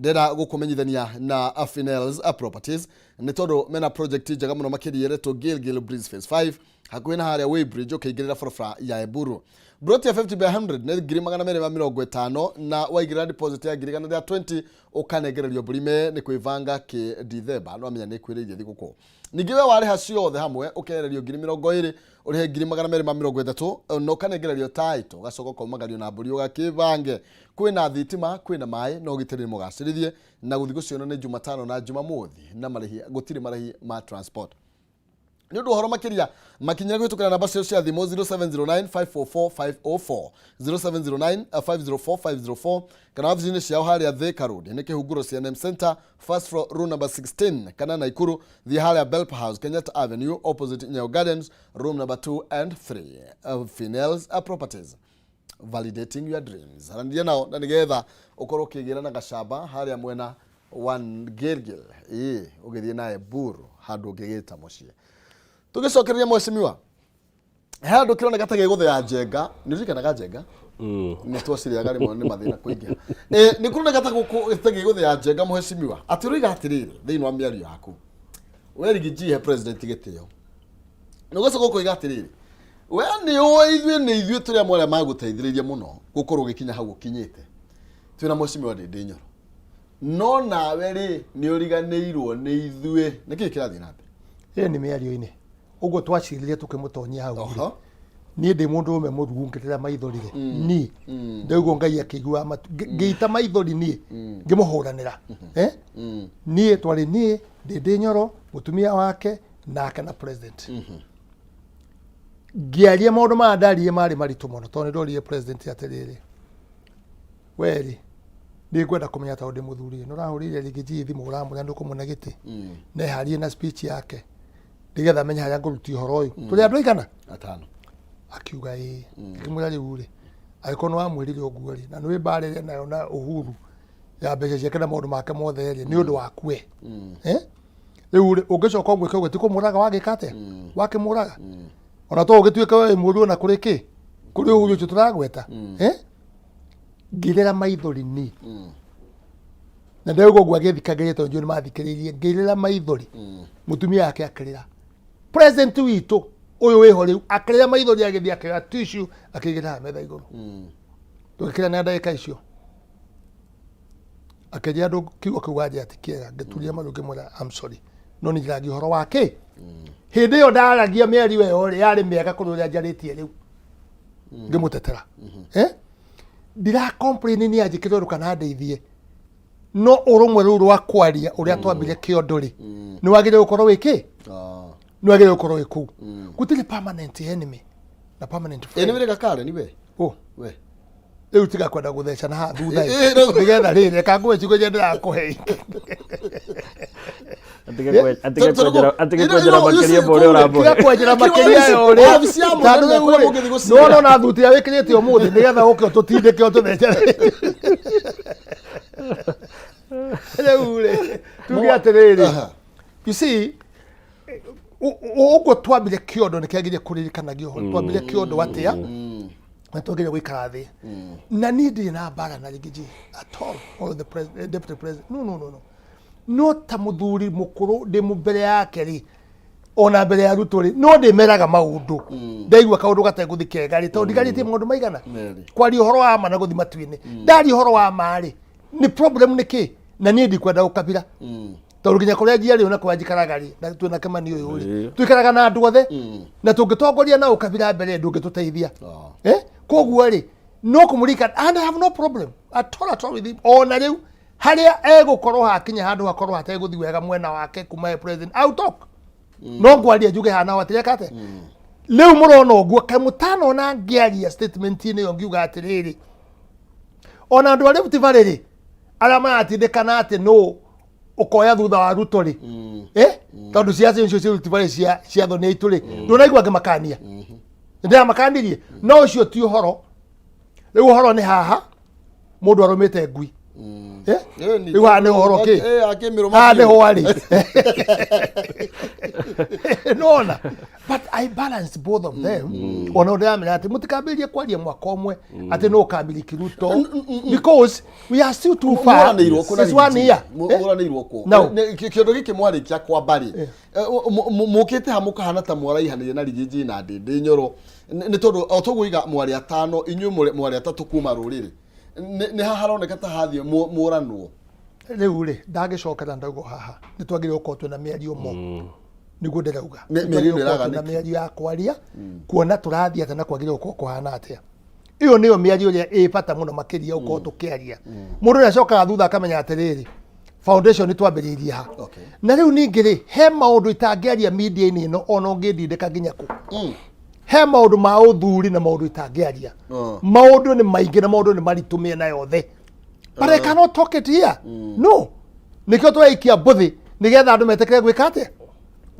ndĩrenda gũkũmenyithania na Afinels Properties, nĩ tondũ mena project njega mũno makĩria ĩretwo Gilgil Breeze Phase 5, hakuhĩ na harĩa Weighbridge ũkĩingĩrĩra barabara ya Eburu. Broti ya 50 by 100 nĩ 250,000, na waigĩrĩra deposit ya 120,000 ũkanengererio mbũri me nĩ kwĩbanga kĩ Dithemba, no amenya nĩ kwĩrĩirie thigũkũ. Ningĩ we warĩha ciothe hamwe ũkehererio 20,000, ũrĩhe 230,000 na ũkanengererio title, ũgacoka ũkaumagario na mbũri ũgakĩbange. Kwĩna thitima, kwĩna maĩ, na ũgitĩri nĩ mũgacĩrithie, na gũthiĩ gũciona nĩ Jumatano na Jumamothi, na marĩhi gũtirĩ marĩhi ma transport. Nĩ ũndũ ũhoro makĩria makinyĩra kũhĩtũkĩra namba cio cia thimũ 0709 544 504, 0709 504 504, kana wabici-inĩ ciao harĩa Thika Road nĩ kĩhunguro CNM Center, first floor, room number 16, kana Naikuru thiĩ harĩa Belp House, Kenyatta Avenue, opposite Nyayo Gardens, room number 2 and 3. Finels Properties, validating your dreams. Aranĩria nao na nĩgetha ũkorwo ũkĩgĩra na gacamba harĩa mwena wa Gilgil, ĩĩ, ũgĩthiĩ na Eburu handũ ũngĩgĩta mũciĩ. Tũgĩcokereria mheshimiwa, he handũ kĩroneka ta gĩgũthĩa njenga. Nĩ ũririkanaga njenga? Nĩ twacirĩaga rĩmwe, nĩ mathĩna kũingĩha. Nĩ kũroneka ta gũkũ ta gĩgũthĩa njenga, mheshimiwa, atĩ ũroiga atĩrĩrĩ thĩinĩ wa mĩario yaku, we Riggy he president gĩtĩo, nĩ ũgacoka ũkoiga atĩrĩrĩ, we nĩ ũĩ ithuĩ nĩ ithuĩ tũrĩ amwe arĩa magũteithĩrĩirie mũno gũkorwo ũgĩkinya hau ũkinyĩte, twĩna mheshimiwa Ndĩndĩ Nyoro, no nawe rĩ nĩ ũriganĩirwo nĩ ithuĩ. Nĩ kĩĩ kĩrathiĩ na mbere? Ĩyo nĩ mĩario-inĩ ũguo twacirire tũkĩmũtonyia hau rĩ. Niĩ ndĩ mũndũ ũme mũruu, ngĩrĩra maithori rĩ, niĩ ndaigua Ngai akĩigua matu, ngĩita maithori niĩ ngĩmũhũranĩra. Eh? Niĩ twarĩ niĩ Ndĩndĩ Nyoro, mũtumia wake, nake na president. Ngĩaria maũndũ maya ndaririe marĩ maritũ mũno, tondũ nĩ ndoririe president atĩrĩrĩ, werĩ nĩ ngwenda kũmenya, tondũ ndĩ mũthuri, nĩ ũrahũrĩire Riggy G thimũ ũramwĩra nĩ ũkũmũne gĩtĩ, neharie na speech yake nĩgetha menye harĩa ngũrutia ũhoro ũyũ. Tũrĩ andũ aigana? Atano. Akiuga ĩĩ. Ngĩmwĩra rĩu rĩ, angĩkorwo nĩ wamwĩrire ũguo rĩ, na nĩ wĩ ĩrĩa nayo na Uhuru ya mbeca ciake na maũndũ make mothe rĩ, nĩ ũndũ waku we. Eh? Rĩu rĩ, ũngĩcoka ũmwĩke ũguo, ti kũmũraga wagĩka atĩa? Wakĩmũraga ona to ũgĩtuĩke we wĩ mũũru ona kũrĩ kĩ kũrĩ Uhuru ũcio tũragweta. Eh? Ngĩrĩra maithori niĩ na ndauga ũguo agĩthikagĩrĩria, tondũ njũĩ nĩ mathikĩrĩirie. Ngĩrĩra maithori, mũtumia wake akĩrĩra, president witũ ũyũ wĩho rĩu akĩrĩra maithori, agĩthiĩ akĩoya tissue akĩigĩrĩra haha metha igũrũ. Tũgĩkĩra na ndagĩka icio akĩnjĩra andũ kiugo kĩu wanjĩra ti kĩega. Ngĩturia maru ngĩmwĩra, "I'm sorry," no nĩ njaragia ũhoro wa kĩ. Hĩndĩ ĩyo ndaragia mĩario ĩyo rĩ, yarĩ mĩega kũrĩ ũrĩa njarĩtie rĩu ngĩmũtetera. Eh? Ndira complain nĩ anjĩkĩre ũndũ kana ndeithie, no ũrũmwe rũu rwa kwaria ũrĩa twambire kĩondo rĩ, nĩ wagĩrĩire gũkorwo wĩ kĩ, nĩ wagĩrĩire gũkorwo wĩ kũu. Gũtirĩ permanent enemy na permanent Ĩ friend. nĩ wĩrĩ gakare ni we? Oh, We. Rĩu tiga kwenda gũthecana haha thutha. Eh, no. Nĩgetha rĩrĩ, reka ngũhe ciugo iria ndĩrakũhe. Atige kwenjera makĩria ma ũrĩa ũramũhe. Tiga kwenjera makĩria ya ũrĩa. Wabici ya mũnene Tondũ rĩu kũrĩa rĩ, mũngĩthiĩ gũcira. nĩwona ona thuti ĩrĩa wĩkĩrĩte ũmũthĩ nĩgetha ũke ũtũtindĩke ũtũthecere. Rĩu rĩ, tuge atĩrĩrĩ, you see, ũguo twambire kĩondo nĩ kĩagĩrĩire kũririkanagio ũhoro twambire kĩondo atĩa na twagĩrĩire gũikara thĩ. Na niĩ ndirĩ na mbara na Riggy G at all or the president, deputy president, no, no, no, no. No ta mũthuri mũkũrũ ndĩ mbere yake rĩ, ona mbere ya Ruto rĩ, no ndĩmeraga maũndũ. Ndaigua kaũndũ gategũthi kega rĩ, tondũ ndigarĩtie maũndũ maigana Merĩ. kwaria ũhoro wa ma na gũthi matu-inĩ. Ndaria ũhoro wa ma rĩ, nĩ problem nĩ kĩ? Na niĩ ndikwenda gũkabira, tondũ nginya kũrĩa njiarĩrwo na kũrĩa njikaraga rĩ, na twĩna Kĩmani ũyũ rĩ, tuikaraga na andũ othe, na tũngĩtongoria na ũkabira mbere ndũngĩtũteithia. Eh? Koguo rĩ, no kũmũririkana, and I have no problem at all, at all with him. Ona rĩu harĩa egũkorwo hakinya handũ hakorwo hategũthi wega mwena wake kuma e president, I'll talk. No ngwaria njuge hana hatireka atĩa. Rĩu mũrona ũguo, kaĩ mũtanona ngĩaria statement-inĩ ĩyo ngiuga atĩrĩrĩ, ona andũ a Rift Valley rĩ, arĩa maratindĩkana atĩ nũ ũkoya thutha wa Ruto rĩ, eh, tondũ ciaca icio cia Rift Valley cia thoni aitũ rĩ, ndũnaigua ngĩmakania? Ndĩramakanirie, no ũcio ti ũhoro. Rĩu ũhoro nĩ haha mũndũ arũmĩte ngui. Eh? Rĩu haha nĩ ũhoro kĩ? Akĩmĩrũma Haha biũ. nĩho arĩ nona, but I balance both of them. Ona ndĩramenya atĩ mũtikambĩrĩrie kwaria mwaka ũmwe atĩ no ũkamiliki Ruto, because we are still too far. Mũranĩirwo kũ na It's one year. Eh? Mũranĩirwo kũ? No. Kĩondo gĩkĩ mwarĩkia kwa mbarĩ, mũkĩte ha mũkahana ta mwaraihanĩire na Riggy G na Ndĩndĩ Nyoro, nĩ tondũ o toguo iga mwarĩ atano, inyuĩ mwarĩ atatũ kuma rũrĩrĩ, nĩ ha haroneka ta hathiĩ mũranwo. Rĩu rĩ, ndangĩcokera ndauga haha nĩ twagĩrĩirwo gũkorwo twĩna mĩario mo, nĩguo ndĩrauga. Mĩario Twagĩrĩirwo gũkorwo ĩraga twĩna nĩkĩ? mĩario ya kwaria kuona tũrathiĩ atĩa na kwagĩrĩirwo gũkorwo kũhana atĩa. Ĩyo nĩyo mĩario ĩrĩa ĩ bata mũno makĩria gũkorwo tũkĩaria. Mũndũ nĩ acokaga thutha akamenya atĩrĩrĩ, foundation twambĩrĩirie ha. Na rĩu ningĩ rĩ, he maũndũ itangĩaria media-inĩ ĩno ona ũngĩndindĩka nginya kũ. He maũndũ ma ũthuri na maũndũ itangĩaria. Maũndũ nĩ maingĩ na maũndũ nĩ maritũ mĩena yothe, but I cannot talk it here. No nĩkĩo tũraikia mbũthĩ nĩgetha andũ metĩkĩre gwĩka atĩa,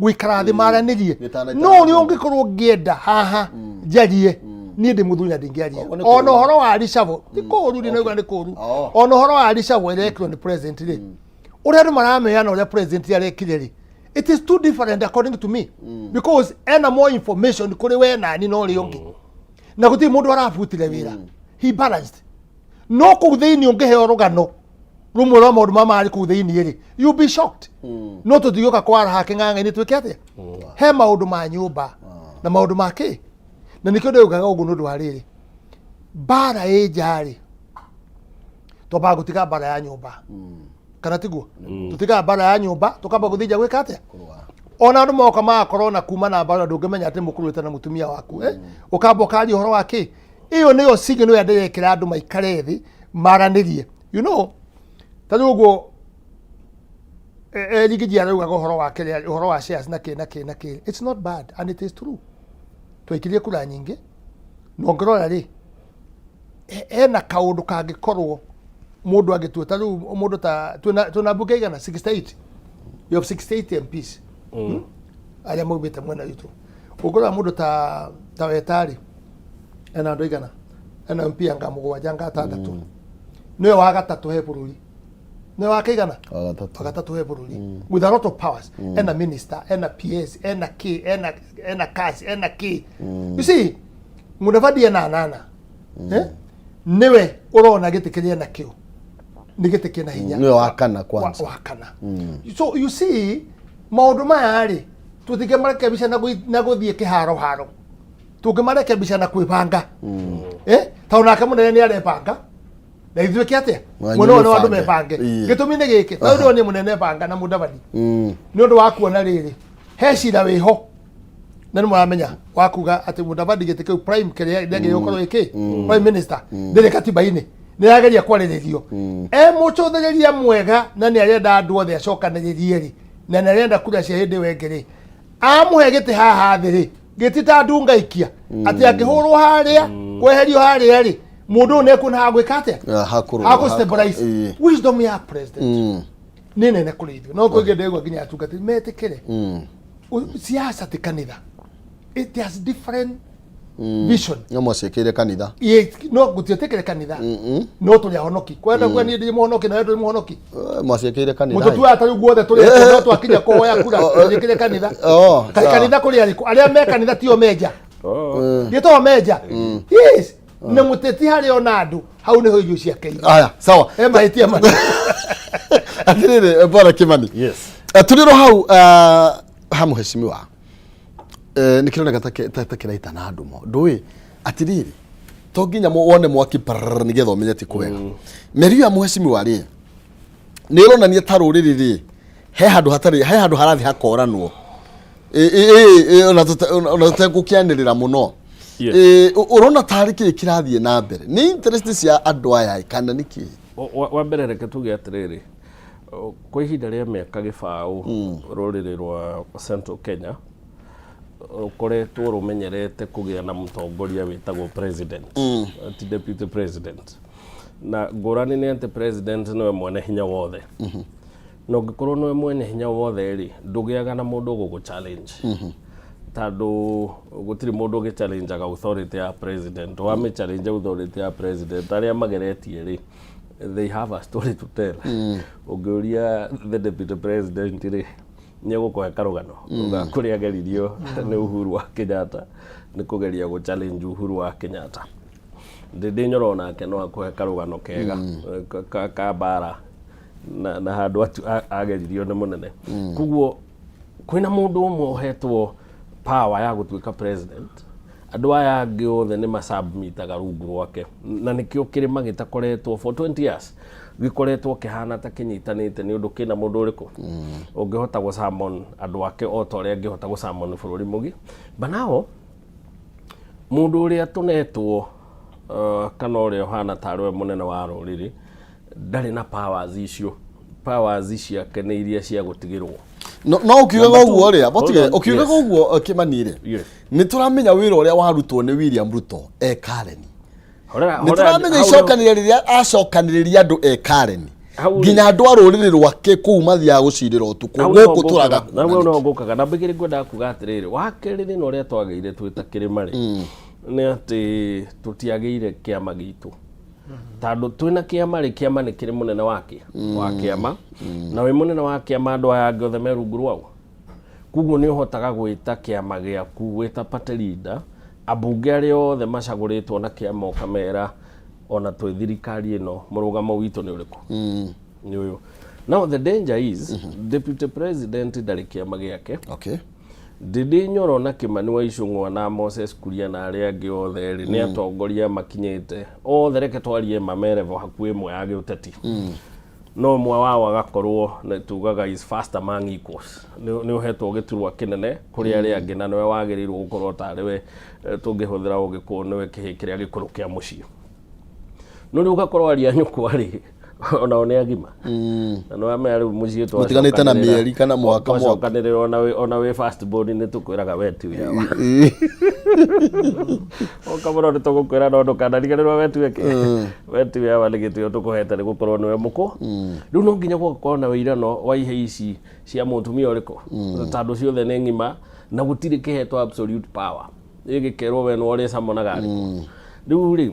gũikara thĩ maranĩrie. Gĩtana No ũrĩa ũngĩkorwo ngĩenda haha njarie, niĩ ndĩ mũthuri na ndingĩaria. Koguo nĩ Ona kũũru. ũhoro wa reshuffle ti kũũru, ndinauga nĩ kũũru. Ona ũhoro wa reshuffle ĩrekirwo nĩ president rĩ, ũrĩa andũ marameana ũrĩa president arekire rĩ, it is too different according to me, because ena more information kũrĩ we nani na ũrĩa ũngĩ, na gũtirĩ mũndũ arabutire wĩra. He balanced. No kũu thĩinĩ ũngĩheo rũgano rũmwe rwa maũndũ ma marĩ kũu thĩinĩ rĩ, you be shocked. No tũtigĩũka kwara hake ng'ang'a-inĩ twĩke atĩa. He maũndũ ma nyũmba na maũndũ ma kĩ, na nĩkĩo ndĩugaga ũguo. Nĩ ũndũ wa rĩrĩ, mbara ĩ nja rĩ, twambaga gũtiga mbara ya nyũmba, kana tiguo? Tũtigaga mbara ya nyũmba, tũkamba gũthiĩ nja gwĩka atĩa? Kũrũa. Ona andũ moka magakorwo na kuma na mbara, ndũngĩmenya atĩ mũkũrũĩte na mũtumia waku, eh? Ũkamba ũkaria ũhoro wa kĩ. Ĩyo nĩyo signal ĩrĩa ndĩrekĩra andũ maikare thĩ maranĩrie. Ta rĩu ũguo Rigiji araugaga ũhoro wa kĩrĩa, ũhoro wa shares na kĩ na kĩ na kĩ. It's not bad and it is true. Twaikirie kura nyingĩ, na ũngĩrora rĩ, hena kaũndũ kangĩkorwo mũndũ angĩtua. Ta rĩu mũndũ ta twĩna mbunge igana 68, we have 68 MPs arĩa maumĩte mwena witũ. Ũngĩrora mũndũ ta Wetarĩ ena andũ igana, ena MP anga mũgwanja anga atandatũ, nĩwe wa gatatũ he bũrũri, nĩwe wa kĩigana? Wa gatatũ. Wa gatatũ he bũrũri, with a lot of powers. Ena minister, ena PS, ena k ena cash, ena k. You see, Mudavadi ena anana, eh? Nĩwe ũrona gĩtĩ kĩrĩa enakĩo nĩ gĩtĩ kĩna hinya. Nĩwe wa kana kwanza. Wa kana. So you see, maũndũ maya rĩ, tũtingĩmarekebisha na gũthiĩ kĩharo haro, tũngĩmarekebisha na kwĩbanga, eh? Tondũ nake mũnene nĩ arebanga na ithuĩ kĩ atĩa? Mwanyu Mwena ũyũ nĩ andũ mũbange. mebange. Gĩtũmi nĩ gĩkĩ, tondũ ndĩronire mũnene banga na Mudavadi nĩ ũndũ wa kuona rĩrĩ, he cira wĩho na nĩ mũramenya wa kuga atĩ Mudavadi gĩtĩ kĩu prime kĩrĩa ndagĩrĩirwo gũkorwo gĩkĩ prime minister ndĩrĩ katiba-inĩ, nĩ arageria kwarĩrĩrio e mũcũthĩrĩria mwega na nĩ arenda andũ othe acokanĩrĩrie rĩ, na nĩ arenda kura cia hĩndĩ ĩyo ĩngĩ rĩ, amũhe gĩtĩ haha thĩ rĩ, gĩti ta ndungaikia atĩ angĩhũrwo harĩa, kweherio harĩa rĩ, mũndũ ũyũ nĩekuona hagwĩka atĩa? Ah, hakũrũa. Hakũ stabilize. Wisdom ya president nĩ nene kũrĩ ithuĩ, no kũingĩ ndĩgua nginya atungatĩri metĩkĩre. Siasa ti kanitha, it has different vision. No mwaciĩkĩire kanitha. No gũtiĩtĩkĩre kanitha, no tũrĩ ahonoki kwenda kuga niĩ ndĩ mũhonoki nawe ndũrĩ mũhonoki. Mwaciĩkĩire kanitha. Mũtũtuaga ta rĩu guothe tũrĩ, no twakinya kũhoya kura tũgĩkĩre kanitha. Oh, Kaĩ sawa. kanitha kũrĩ arĩkũ? Arĩa me kanitha tio menja. Oh. Gĩtoo menja, yes, na mũteti harĩ ona andũ hau nĩho irio ciake irĩ. Aya, sawa. He mahĩtia manene. Atirĩrĩ, bwana Kimani. Yes. Tũrĩ ro hau, ha mũhecimiwa, nĩ kĩroneka ta kĩraitana ndumo ndũĩ atirĩrĩ, to nginya wone mwaki prrrr nĩgetha ũmenye ti kwega. Mĩario ya mũhecimiwa rĩ, nĩ ĩronania ta rũrĩrĩ rĩ, he handũ hatarĩ, he handũ harathiĩ hakoranwo. Ona tũtegũkĩanĩrĩra mũno. Ũrona tarĩ kĩĩ kĩrathiĩ na mbere? Nĩ interest cia andũ aya kana nĩ kĩĩ? Wa mbere reke tuge atĩrĩrĩ, kwa ihinda rĩa mĩaka 20 rũrĩrĩ rwa Central Kenya rũkoretwo rũmenyerete kũgĩa na mũtongoria wĩtagwo president, ti deputy president. Na ngũrani nĩ atĩ president nĩwe mwene hinya wothe, na ũngĩkorwo nĩwe mwene hinya wothe rĩ, ndũgĩaga na mũndũ ũgũgũ challenge, tondũ gũtirĩ mũndũ ũgĩ challengeaga authority ya president. Wamĩ challenge authority ya president, arĩa mageretie rĩ, they have a story to tell. Ũngĩũria the deputy president rĩ, nĩ egũkũhe karũgano ga kũrĩa ageririo nĩ Uhuru wa Kenyatta nĩ kũgeria gũ challenge Uhuru wa Kenyatta. Ndĩndĩ Nyoro nake no akũhe karũgano kega ka mbara na handũ ageririo nĩ mũnene. Koguo kwĩna mũndũ ũmwe ũhetwo power ya gũtuĩka president, andũ aya angĩ othe nĩ masubmitaga rungu rwake, na nĩkĩo kĩrĩma gĩtakoretwo for 20 years gĩkoretwo kĩhana ta kĩnyitanĩte, nĩ ũndũ kĩna mũndũ ũrĩkũ ũngĩhota gũsummon andũ ake o ta ũrĩa angĩhota gũsummon bũrũri mũgi. But now mũndũ ũrĩa tũnetwo, kana ũrĩa ũhana tarĩ we mũnene wa rũrĩrĩ, ndarĩ na powers icio. Powers ciake nĩ iria cia gũtigĩrwo. No ũkiugaga Number two, ũguo rĩ, hold botige on, ũkiugaga yes. ũguo, Kimani rĩ, nĩ tũramenya wĩra ũrĩa warutwo nĩ William Ruto e Karen. Horera, Nĩ horera, tũramenya hau icokanĩrĩria rĩrĩa acokanĩrĩria andũ e Karen, Hau rĩ- nginya andũ a rũrĩrĩ rwake kũu mathiaga gũcirĩra ũtukũ. Hau gũkũ nĩho tũraga ngũkaga. Na hau no ngũkaga na mbĩgĩrĩ ngwendaga kuga atĩrĩrĩ, wa kerĩ thĩna ũrĩa twagĩire twĩ ta kĩrĩma rĩ, nĩ atĩ tũtiagĩire kĩama gitũ, tondũ twĩna kĩama rĩ, kĩama nĩ kĩrĩ mũnene wake wa kĩama, na wĩ mũnene wa kĩama andũ aya angĩ othe me rungu rwau. Koguo nĩ ũhotaga gwĩta kĩama gĩaku wĩta party leader, ambunge arĩa othe macagũrĩtwo na kĩama, ũkamera ona twĩ thirikari ĩno mũrũgamo witũ nĩ ũrĩkũ? Nĩ ũyũ. Now the danger is deputy president ndarĩ kĩama gĩake. Ndĩndĩ Nyoro na Kimani wa Ichung'wa na Moses Kuria na arĩa angĩ othe rĩ, nĩ atongoria makinyĩte othe, reke twarie ma, me level hakuhĩ ĩmwe ya gĩũteti. No ũmwe wao agakorwo nĩ tugaga is first among equals, nĩ ũhetwo gĩturwa kĩnene kũrĩ arĩa angĩ, na nĩwe wagĩrĩirwo gũkorwo tarĩ we, tũngĩhũthĩra ũgĩkũyũ, nĩwe kĩhĩ kĩrĩa gĩkũrũ kĩa mũciĩ. No rĩu ũgakorwo aria nyũkwa rĩ, onao nĩ agima, na nĩ wamenya rĩu mũciĩ Mũtiganĩte na mĩeri kana mwaka mwaka. Twacokanĩrĩra ona wĩ first born nĩ tũkwĩraga we ti wĩra oka mũno, nĩ tũgũkwĩra no ndũkanariganĩrwo we tuĩke we ti wĩra, nĩ gĩtĩo tũkũhete nĩ gũkorwo nĩwe mũkũ. Rĩu no nginya gũgakorwo na wĩirano wa ihe ici cia mũtumia ũrĩkũ, tondũ ciothe nĩ ng'ima na gũtirĩ kĩhetwo absolute power ĩgĩkerwo we nĩwe ũrĩcamonaga arĩkũ. Rĩu rĩ,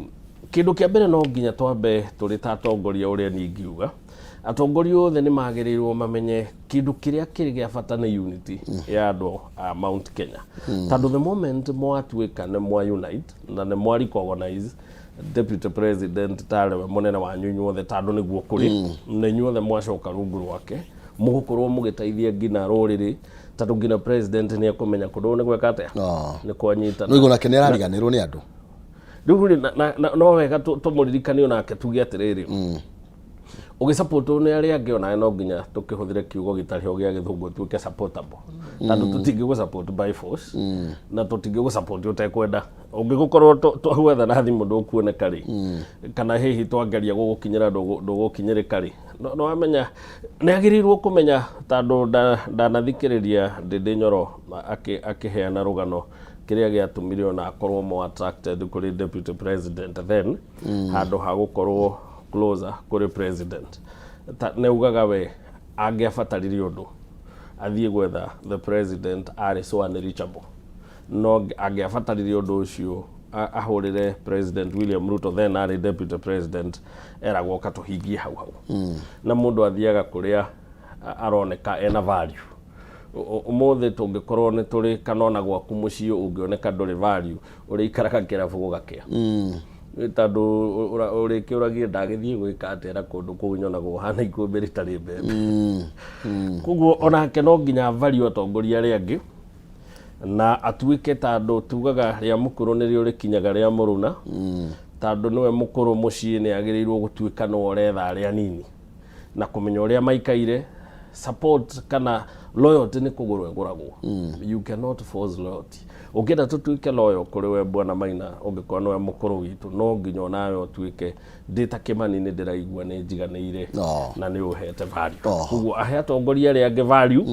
kĩndũ kĩa mbere no nginya twambe tũrĩ ta atongoria, ũrĩa niĩ ingiuga atongoria othe nĩ magĩrĩirwo mamenye kĩndũ kĩrĩa kĩrĩ gĩa bata nĩ unity ya andũ a Mount Kenya, tondũ the moment mwatuĩka nĩ mwa unite na nĩ mwa recognize deputy president tarĩ we mũnene wanyu inyuothe, tondũ nĩguo kũrĩ na inyuothe mwacoka rungu rwake, mũgũkorwo mũgĩteithia nginya rũrĩrĩ, tondũ nginya president nĩ ekũmenya kũndũ nĩ gwĩka atĩa, nĩ kwanyitana. No igua nake nĩ arariganĩrwo nĩ andũ. Rĩu rĩ, no wega tũmũririkanie onake, tuge atĩrĩrĩ, ũgĩsupportwo nĩ arĩa angĩ, onawe no nginya tũkĩhũthĩre kiugo gĩtarĩ ho gĩa gĩthũngũ, tuĩke supportable, tondũ tũtingĩgũ support by force na tũtingĩgũ support ũtekwenda. Ũngĩgũkorwo twagwetha na thimũ ndũkuoneka rĩ, kana hihi twangeria gũgũkinyĩra ndũgũkinyĩrĩka rĩ, no wamenya nĩ agĩrĩirwo kũmenya, tondũ ndanathikĩrĩria Ndĩndĩ Nyoro akĩheana rũgano kĩrĩa gĩatũmire ona akorwo more attracted kũrĩ deputy president then handũ ha gũkorwo closer kũrĩ president. Nĩ augaga we angĩabatarire ũndũ athiĩ gwetha the president arĩ so unreachable, no angĩabatarire ũndũ ũcio ahũrĩre President William Ruto, then arĩ deputy president, eragwo ka tũhingie hau hau. Na mũndũ athiaga kũrĩa aroneka ena value. Ũmũthĩ tũngĩkorwo nĩ tũrĩ kana ona gwaku mũciĩ ũngĩoneka ndũrĩ value, ũrĩikaraga kĩrabu gũgakĩa, tondũ ũrĩkĩũragie ndagĩthiĩ gwĩka atĩa na kũndũ kũu nyonagwo hana ikũmbĩ rĩtarĩ mbembe. Koguo onake no nginya value atongoria arĩa angĩ na atuĩke, tondũ tugaga rĩa mũkũrũ nĩrĩo rĩkinyaga rĩa mũruna, tondũ nĩwe mũkũrũ mũciĩ, nĩ agĩrĩirwo gũtuĩka nĩwe ũretha arĩa anini na kũmenya ũrĩa maikaire. Support kana loyalty nĩ kũgũrwo ĩgũragwo, you cannot force loyalty. Ũngĩenda tũtuĩke loyal kũrĩ we, bwana Maina, ũngĩkorwo nĩwe mũkũrũ witũ, no nginya onawe ũtuĩke ndĩ ta Kĩmani nĩ ndĩraigua nĩ njiganĩire na nĩ ũhete value. Koguo ahe atongoria arĩa angĩ value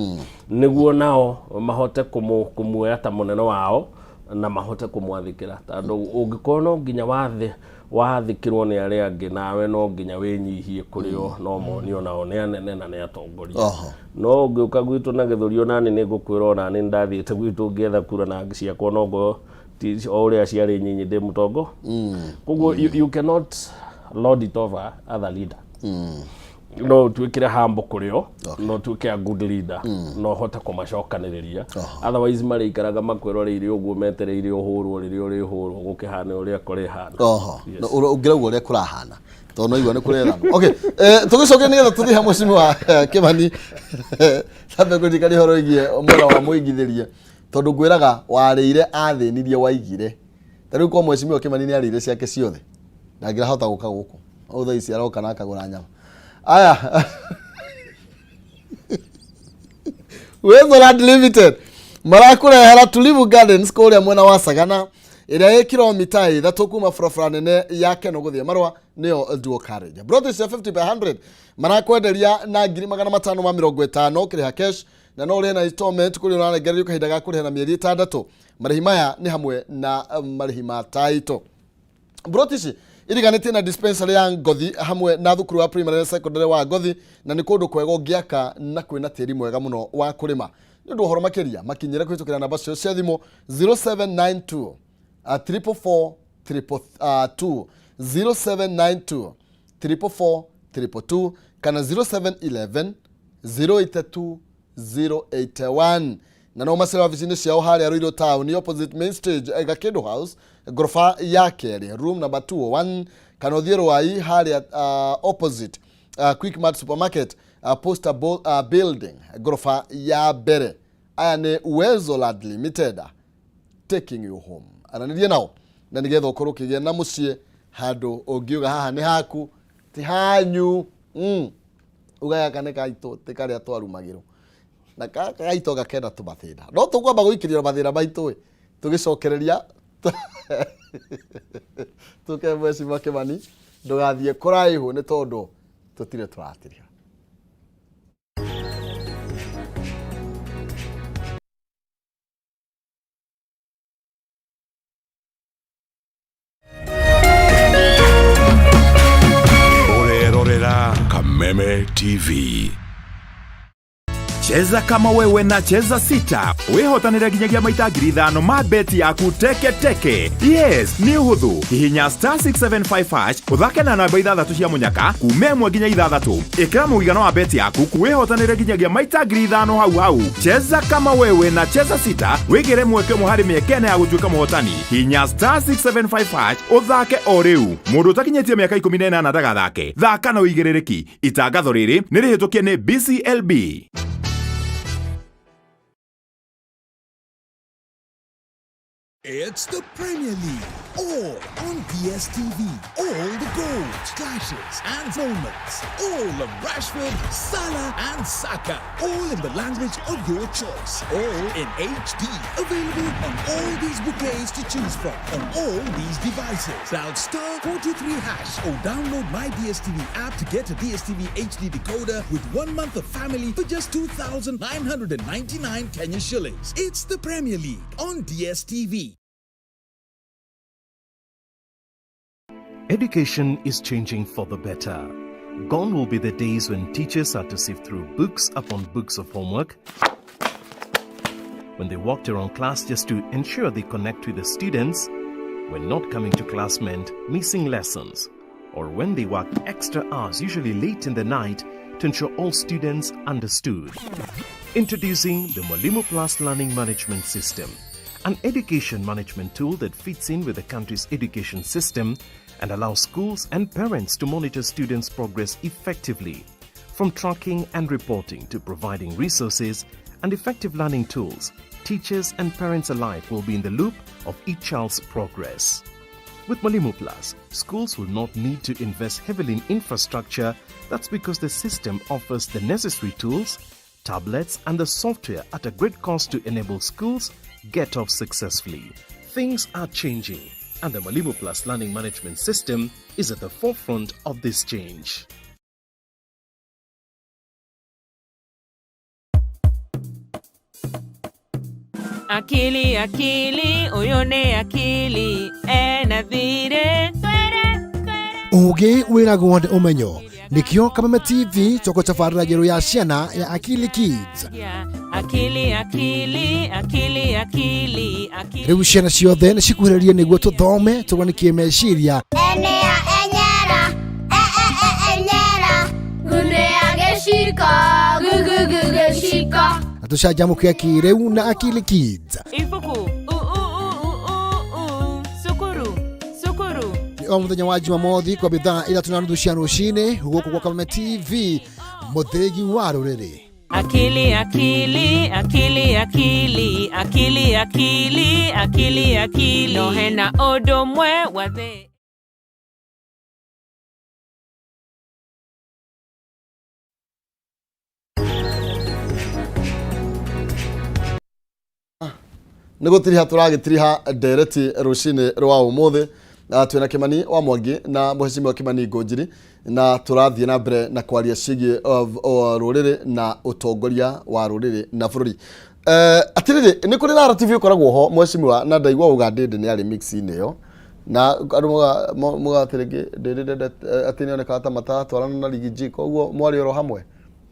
nĩguo nao mahote kũmuoya ta mũnene wao na mahote kũmwathĩkĩra, tondũ ũngĩkorwo no nginya wathe wathĩkĩrwo nĩ arĩa angĩ, nawe no nginya wĩnyihie kũrĩ o, no monio nao nĩ anene na nĩ atongoria. No ũngĩũka gwitũ na gĩthũri, onani nĩ ngũkwĩra, onani nĩ ndathiĩte gwitũ ngĩetha kura na ciakwa no ti o ũrĩa ciarĩ nyinyi ndĩ mũtongo. Koguo you cannot lord it over other leader. No ũtuĩkire humble kũrĩ o, no ũtuĩke a good leader, no ũhote kũmacokanĩrĩria. Otherwise marĩikaraga makwĩroreire ũguo, metereire ũhũrwo rĩrĩa ũrĩhũrwo gũkĩhana ũrĩa kũrĩhana. Yes. Ũngĩrauga ũrĩa kũrahana, tondũ no igua nĩ kũrethanwo. Okay, tũgĩcoke nĩgetha tũthiĩ hamwe, mheshimiwa Kĩmani, tambe kũririkania ũhoro wĩgiĩ mwena wa mũigithĩrie, tondũ ngwĩraga warĩire athĩnirie waigire. Ta rĩu kwa mheshimiwa Kĩmani nĩ arĩire ciake ciothe, ndangĩrahota gũka gũkũ au thaa ici, aroka na akagũra nyama. Aya, Wasteland Limited marakũrehera Tulivu Gardens kũrĩa mwena wa Sagana, ĩrĩa ĩ kilomita 3 kuma barabara nene ya Keno gũthiĩ Marũa, nĩyo dual carriage. Plot cia 50 by 100 marakwenderia na 550,000 ũkĩrĩha cash, na no ũrĩhe na installment kũrĩa ũrarengererio kahinda ga kũrĩha na mĩeri 6. Marĩhi maya nĩ hamwe na marĩhi ma title. Mburoti ici iriganĩtie na dispensary ya Ngothi hamwe na thukuru wa primary na secondary wa Ngothi, na nĩ kũndũ kwega ũngĩaka na kwĩna tĩri mwega mũno wa kũrĩma. Nĩ ũndũ wa ũhoro makĩria, makinyĩre kũhĩtũkĩra namba cio cia thimũ 0792 444 222, 0792 444 222 kana 0711 082 081, na no macere wabici-inĩ ciao harĩa Ruiru Town, opposite main stage, Gakĩndũ House, ngoroba ya kerĩ, room number 201, kana ũthiĩ Rwai harĩa opposite Quickmart supermarket, Posta building, ngoroba ya mbere. Aya nĩ Uwezo Land Limited, taking you home. Aranĩrie nao na nĩgetha ũkorwo ũkĩgĩa na mũciĩ handũ ũngiuga haha nĩ haku, ti hanyu. Uga gaka nĩ gaitũ ti karĩa twarumagĩrwo na gaka gaitũ anga kena tũmathĩna no tũkwamba gũikĩrio mathĩna maitũ ĩ tũgĩcokereria tũke Mheshimiwa Kimani ndũgathiĩ kũraihu nĩ tondũ tũtirĩ tũratiriha. Ũrerorera Kameme TV. Cheza kama wewe na Cheza Sita wihotanire nginyagia maita 5,000 ma beti yaku teke teke. Yes, nĩ ũhũthũ. Hihinya star 675 hash ũthake na namba ithathatũ cia mũnyaka kuma 1 nginya 6. Ĩkĩra mũigana wa beti yaku wihotanire nginyagia maita 5,000 hau hau. Cheza kama wewe na Cheza Sita wĩgĩre mweke ũmwe harĩ mĩeke ĩna ya gũtuĩka mũhotani. Hihinya star 675 hash ũthake o rĩu. Mũndũ ũtakinyĩtie mĩaka 18 ndagathake. Thaka na ũigĩrĩrĩki. Itangatho rĩrĩ nĩ rĩhĩtũkie nĩ BCLB. It's the Premier League, all on DSTV. All the goals, clashes, and moments. All of Rashford, Salah, and Saka. All in the language of your choice. All in HD. Available on all these bouquets to choose from on all these devices. Dial star 423 hash or download my DSTV app to get a DSTV HD decoder with 1 month of family for just 2,999 Kenya shillings. It's the Premier League on DSTV. Education is changing for the better. Gone will be the days when teachers had to sift through books upon books of homework, when they walked around class just to ensure they connect with the students, when not coming to class meant missing lessons, or when they worked extra hours, usually late in the night, to ensure all students understood. Introducing the Mwalimu Plus Learning Management System, an education management tool that fits in with the country's education system and allows schools and parents to monitor students' progress effectively. From tracking and reporting to providing resources and effective learning tools, teachers and parents alike will be in the loop of each child's progress. With Mwalimu Plus, schools will not need to invest heavily in infrastructure. That's because the system offers the necessary tools, tablets, and the software at a great cost to enable schools get off successfully. Things are changing, and the Mwalimu Plus Learning Management System is at the forefront of this change. Akili, akili, ũyũ nĩ akili ena thirĩ. Ũgĩ wĩragwo nĩ ũmenyo nĩkĩo Kameme TV tũgũtabarĩra njerũ ya ciana ya Akili Kids. Akili, akili, akili, akili, akili. Rĩu ciana ciothe nĩ cikuhĩrĩrie nĩguo tũthome tũgwanikie meciria. Enea enyera, e e e enyera, gunea gĩciko, gugugu gĩciko. Na tũcanjamũke kĩrĩu na Akili Kids. Ibuku, u u u u u u, cukuru, cukuru. Nĩ o mũthenya wa Jumamothi kwambia thaa 3:30 cia rũcinĩ gũkũ gwa Kameme TV, mũthĩgi wa rũrĩrĩ. Akili, akili, akili, akili, akili, akili, akili, akili. No hena ũndũ ũmwe wa thĩ. Nĩ gũtiriha tũragĩtiriha ndereti rũcinĩ rwa ũmũthĩ. Twĩna Kimani wa Mwangi na Mheshimiwa Kimani Ngunjiri, na tũrathiĩ na mbere na kwaria ciĩgiĩ rũrĩrĩ na ũtongoria wa rũrĩrĩ na bũrũri. Atĩrĩrĩ, nĩ kũrĩ narrative ĩkoragwo ho Mheshimiwa, na ndaigua uga Ndĩndĩ nĩ arĩ mix-inĩ ĩyo, na andũ muga atĩ rĩngĩ Ndĩndĩ ndende atĩ nĩonekaga ta mataratwarana na Riggy G, koguo mwarĩ oro hamwe.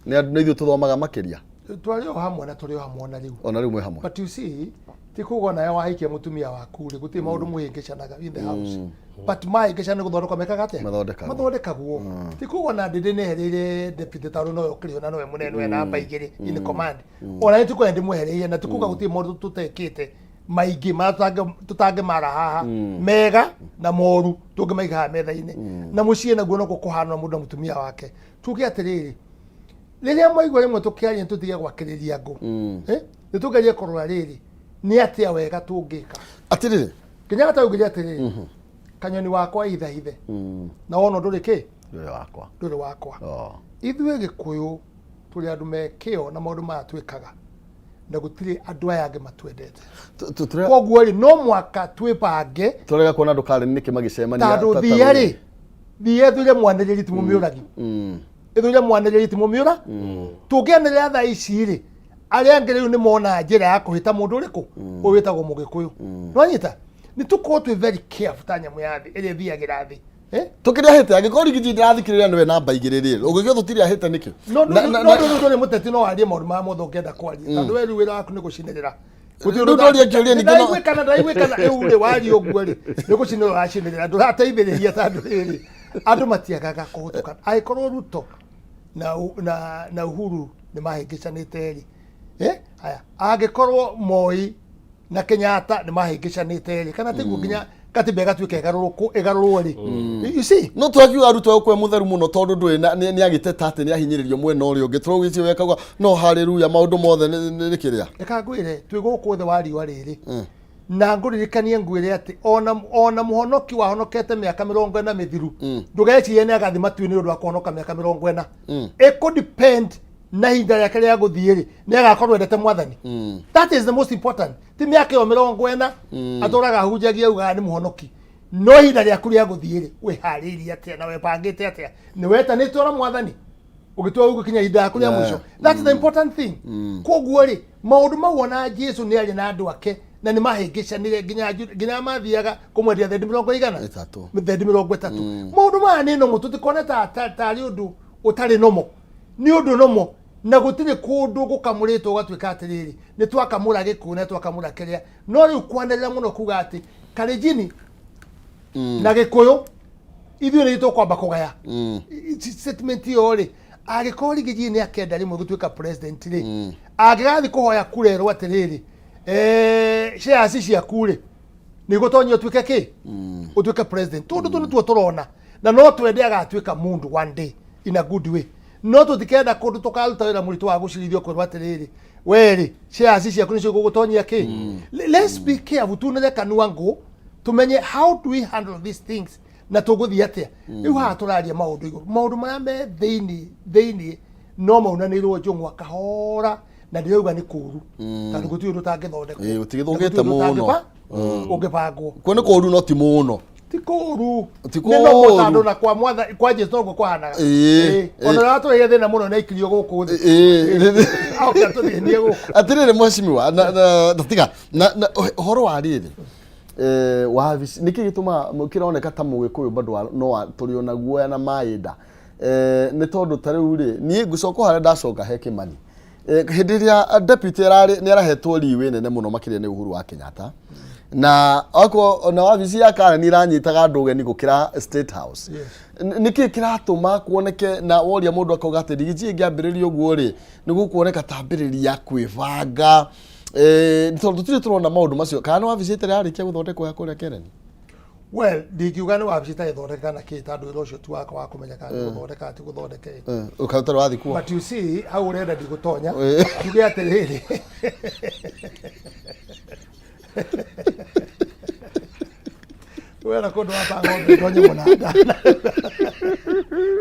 Nĩ ithuĩ tũthomaga makĩria. Twarĩ o hamwe na tũrĩ o hamwe ona rĩu. Ona rĩu mwĩ hamwe. But you see, ti kuga nawe wahikia mũtumia waku rĩ, gũtirĩ maũndũ mũhĩngĩcanaga in the house. But mahĩngĩcana nĩ gũthondekwo mekaga atĩa? Mathondekagwo. Mathondekagwo. Ti kuga na Ndĩndĩ nĩehereire deputy tondũ nowe ũkĩrĩ ho na nowe mũnene nowe namba 2 in command. Ona nĩ tikuga ndĩmwehereire na ti kuga gũtirĩ maũndũ tũtekĩte maingĩ marĩa tũtangĩmara haha, mega na moru tũngĩmaiga haha metha-inĩ. Na mũciĩ naguo noguo kũhana mũndũ na mũtumia wake. Tuge atĩrĩrĩ, rĩrĩa mwaigua rĩmwe tũkĩaria tũtige gwakĩrĩria ngũ. Nĩ tũgerie kũrora rĩrĩ, nĩ atĩa wega tũngĩka. Atĩrĩrĩ. Kenyatta augire atĩrĩrĩ, kanyoni wakwa ithahithe. Na wona ũndũ rĩ kĩ? Ndũrĩ wakwa. Ndũrĩ wakwa. Oh. Ithuĩ Gĩkũyũ tũrĩ andũ me kĩo na maũndũ maya twĩkaga, na gũtirĩ andũ aya angĩ matwendete. Koguo rĩ, no mwaka twĩbange. Tũrega kuona andũ Karen nĩkĩ magĩcemania. Tondũ thia rĩ, thia ĩthũire mwanĩrĩri ti mũmĩũragi. Ĩthũire mwanĩrĩri ti mũmĩũra. Tũngĩanĩrĩra thaa ici rĩ, arĩa angĩ rĩu nĩ mona njĩra ya kũhĩta mũndũ ũrĩkũ ũyũ wĩtagwo Mũgĩkũyũ. Nĩwanyita? Nĩ tũkorwo twĩ very careful ta nyamũ ya thĩ ĩrĩa ĩthiagĩra thĩ. Eh? Tũkĩrĩ ahĩte, angĩkorwo Rigiji ndĩrathikĩrĩria nĩwe namba 2 rĩ, ũngĩgĩũka tũtirĩ ahĩte nĩkĩ? No no rĩu ndũrĩ mũteti, no warie maũndũ marĩa mothe ũngĩenda kwaria, tondũ we rĩu wĩra waku nĩ gũcinĩrĩra. Rĩu ndoria kĩũria ningĩ Ndĩraiguĩkana, ndĩraiguĩkana. Rĩu rĩ, waria ũguo rĩ, nĩ gũcinĩrĩra ũracinĩrĩra, ndũrateithĩrĩria, tondũ rĩrĩ, andũ matiagaga kũhũtũka. Angĩkorwo Ruto na Uhuru nĩ mahĩngĩcanĩte rĩ, eh, haya, angĩkorwo Moi na Kenyatta nĩ mahĩngĩcanĩte rĩ, kana tiguo, nginya katiba ĩgatuĩka ĩgarũrũkwo ĩgarũrwo rĩ, you see. No tũrakiuga arutwo egũkwe mũtheru mũno, tondũ ndũrĩ na nĩ agĩteta atĩ nĩ ahinyĩrĩrio mwena ũrĩa ũngĩ, tũraugĩtie wekauga no haleluya, maũndũ mothe nĩ kĩrĩa. Reka ngwĩre, twĩ gũkũ thĩ wa riũa rĩrĩ, na ngũririkanie ngwĩre atĩ ona mũhonoki wahonokete mĩaka 40 mĩthiru, ndũgecirie nĩ agathiĩ matu-inĩ nĩ ũndũ wa kũhonoka mĩaka 40. Ĩkũ depend na ihinda rĩake rĩa gũthiĩ rĩ, nĩ agakorwo endete Mwathani. That is the most important. Ti mĩaka ĩyo 40 atũraga ahunjagia augaga nĩ mũhonoki, no ihinda rĩaku rĩa gũthiĩ rĩ, wĩharĩirie atĩa na webangĩte atĩa? Nĩ wetanĩtwo na Mwathani ũgĩtua gũkinya ihinda rĩaku rĩa mũico? That's the important thing. Koguo rĩ, maũndũ mau, ona Jesu nĩ arĩ na andũ ake na nĩ mahĩngĩcanire nginya mathiaga kũmwendia thendi mĩrongo igana. 30. Thendi 30. Maũndũ maya nĩ nomo, tũtikone tarĩ ũndũ ũtarĩ nomo. Nĩ ũndũ nomo, na gũtirĩ kũndũ gũkamũrĩtwo gũgatuĩka atĩrĩrĩ, nĩ twakamũra gĩkũyũ na twakamũra kĩrĩa. No rĩu kwanĩrĩra mũno kuga atĩ Kalenjin na Gĩkũyũ ithuĩ nĩ tũkwamba kũgaya statement ĩyo rĩ, angĩkorwo Rigiji nĩ akenda rĩmwe gũtuĩka president rĩ, angĩgathiĩ kũhoya kura erwo atĩrĩrĩ, shares ciaku rĩ, nĩ gũtonya ũtuĩke kĩ, ũtuĩke president. Tũndũ tũ nĩtuo tũrona, na no twende agatuĩka mũndũ one day in a good way, no tũtikenda kũndũ tũkaruta wĩra mũritũ wa gũcirithio kwĩrwo atĩrĩrĩ, we rĩ, shares ciaku nĩcio igũgũtonyia kĩ. Let's be careful, tunĩre kanua ngũ, tumenye how do we handle these things na tũgũthiĩ atĩa. Rĩu haha tũraria maũndũ igũrũ, maũndũ marĩa me thĩinĩ no maunanĩirwo njũng'wa kahora, na ndĩrauga nĩ kũru, tondũ gũtirĩ ũndũ ũtangĩthondekwo. Ĩĩ, gũtigĩthũkĩte Na gũtirĩ ũndũ mũno. ũngĩbangwo. Kuo nĩ kũru no ti mũno. Ti kũru. Ti Nĩ no kũũru. tondũ na kwa mwatha kwa Jesu noguo kwahanaga. Ĩĩ. Ona ũrĩa thĩna mũno nĩ aikirio gũkũ thĩ. Oka tũthĩnie gũkũ. Atĩrĩrĩ mheshimiwa, na tiga na ũhoro wa rĩrĩ, wabici, nĩkĩ gĩtũmaga kĩroneka ta Mũgĩkũyũ bado no tũrĩ ona guoya na maĩ nda? Nĩ tondũ ta rĩu rĩ, niĩ ngũcoka o harĩa ndacoka he Kĩmani. Hĩndĩ ĩrĩa deputy ararĩ nĩ arahetwo leeway nene mũno makĩria nĩ Uhuru wa Kenyatta, na okorwo ona wabici ya Karen iranyitaga andũ ũgeni gũkĩra State House. Nĩkĩ kĩratũma kuoneke na woria mũndũ akauga atĩ Rigiji ĩngĩambĩrĩria ũguo rĩ, nĩ gũkuoneka ta mbĩrĩria kwĩbanga? Tondũ tũtirĩ tũrona maũndũ macio, kana nĩ wabici ĩtarĩ yarĩkia gũthondekwo ya kũrĩa Karen? Well, ndingiuga nĩ wabici ĩtarĩ thondeke kana kĩ, tondũ wĩra ũcio ti wakwa wa kũmenya kana nĩ gũthondeka kana ti gũthondeka. Ũkaĩ ũtarĩ wathiĩ kuo. But you see, hau ũrenda ndigũtonya. Tuge atĩrĩrĩ, wena kũndũ wapa ng'ombe ndonye mũnanda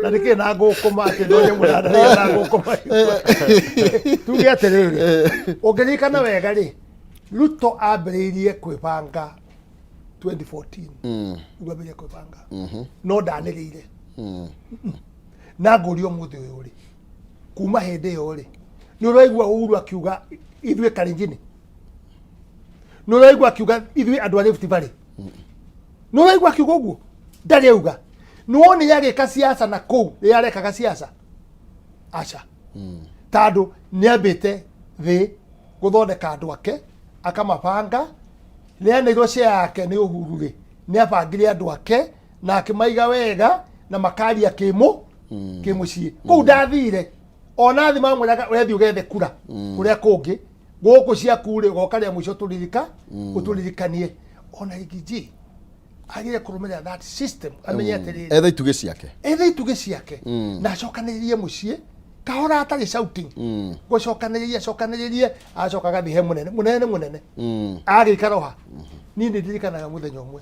na nĩkĩ na ngũkũma atĩ ndonye mũnanda nĩgetha na ngũkũma. Tuge atĩrĩrĩ, ũngĩririkana wega rĩ, Ruto ambĩrĩirie kwĩbanga 2014, nĩguo ambĩrĩirie kwĩbanga, no ndanĩrĩire. Na ngũria ũmũthĩ ũyũ rĩ, kuma hĩndĩ ĩyo rĩ, nĩ ũraigua Uhuru akiuga ithuĩ Kalenjin? Nĩ ũraigua akiuga ithuĩ andũ a Rift Valley? Nĩ ũraigua akiuga ũguo? Ndarĩ auga. Nĩ wonire agĩka siasa na kũu rĩrĩa arekaga siasa? Aca, tondũ nĩ ambĩte thĩ gũthondeka andũ ake, akamabanga. Rĩanĩirwo share yake nĩ Uhuru rĩ, nĩ abangire andũ ake na akĩmaiga wega na makaria kĩmũ kĩmũciĩ kũu. Ndathire ona thi mamwĩraga wethi ũgethe kura kũrĩa kũngĩ, gũkũ ciaku rĩ, ũgoka rĩa mũico tũririka ũtũririkanie. Ona Rigiji agĩrĩire kũrũmĩrĩra that system, amenye atĩrĩrĩ, etha itugĩ ciake. Ethe itugĩ ciake na acokanĩrĩrie mũciĩ kahora, atarĩ shouting, gũcokanĩrĩria acokanĩrĩrie, acoka agathiĩ he mũnene mũnene nĩ mũnene agĩikara oha. Niĩ nĩ ndirikanaga mũthenya ũmwe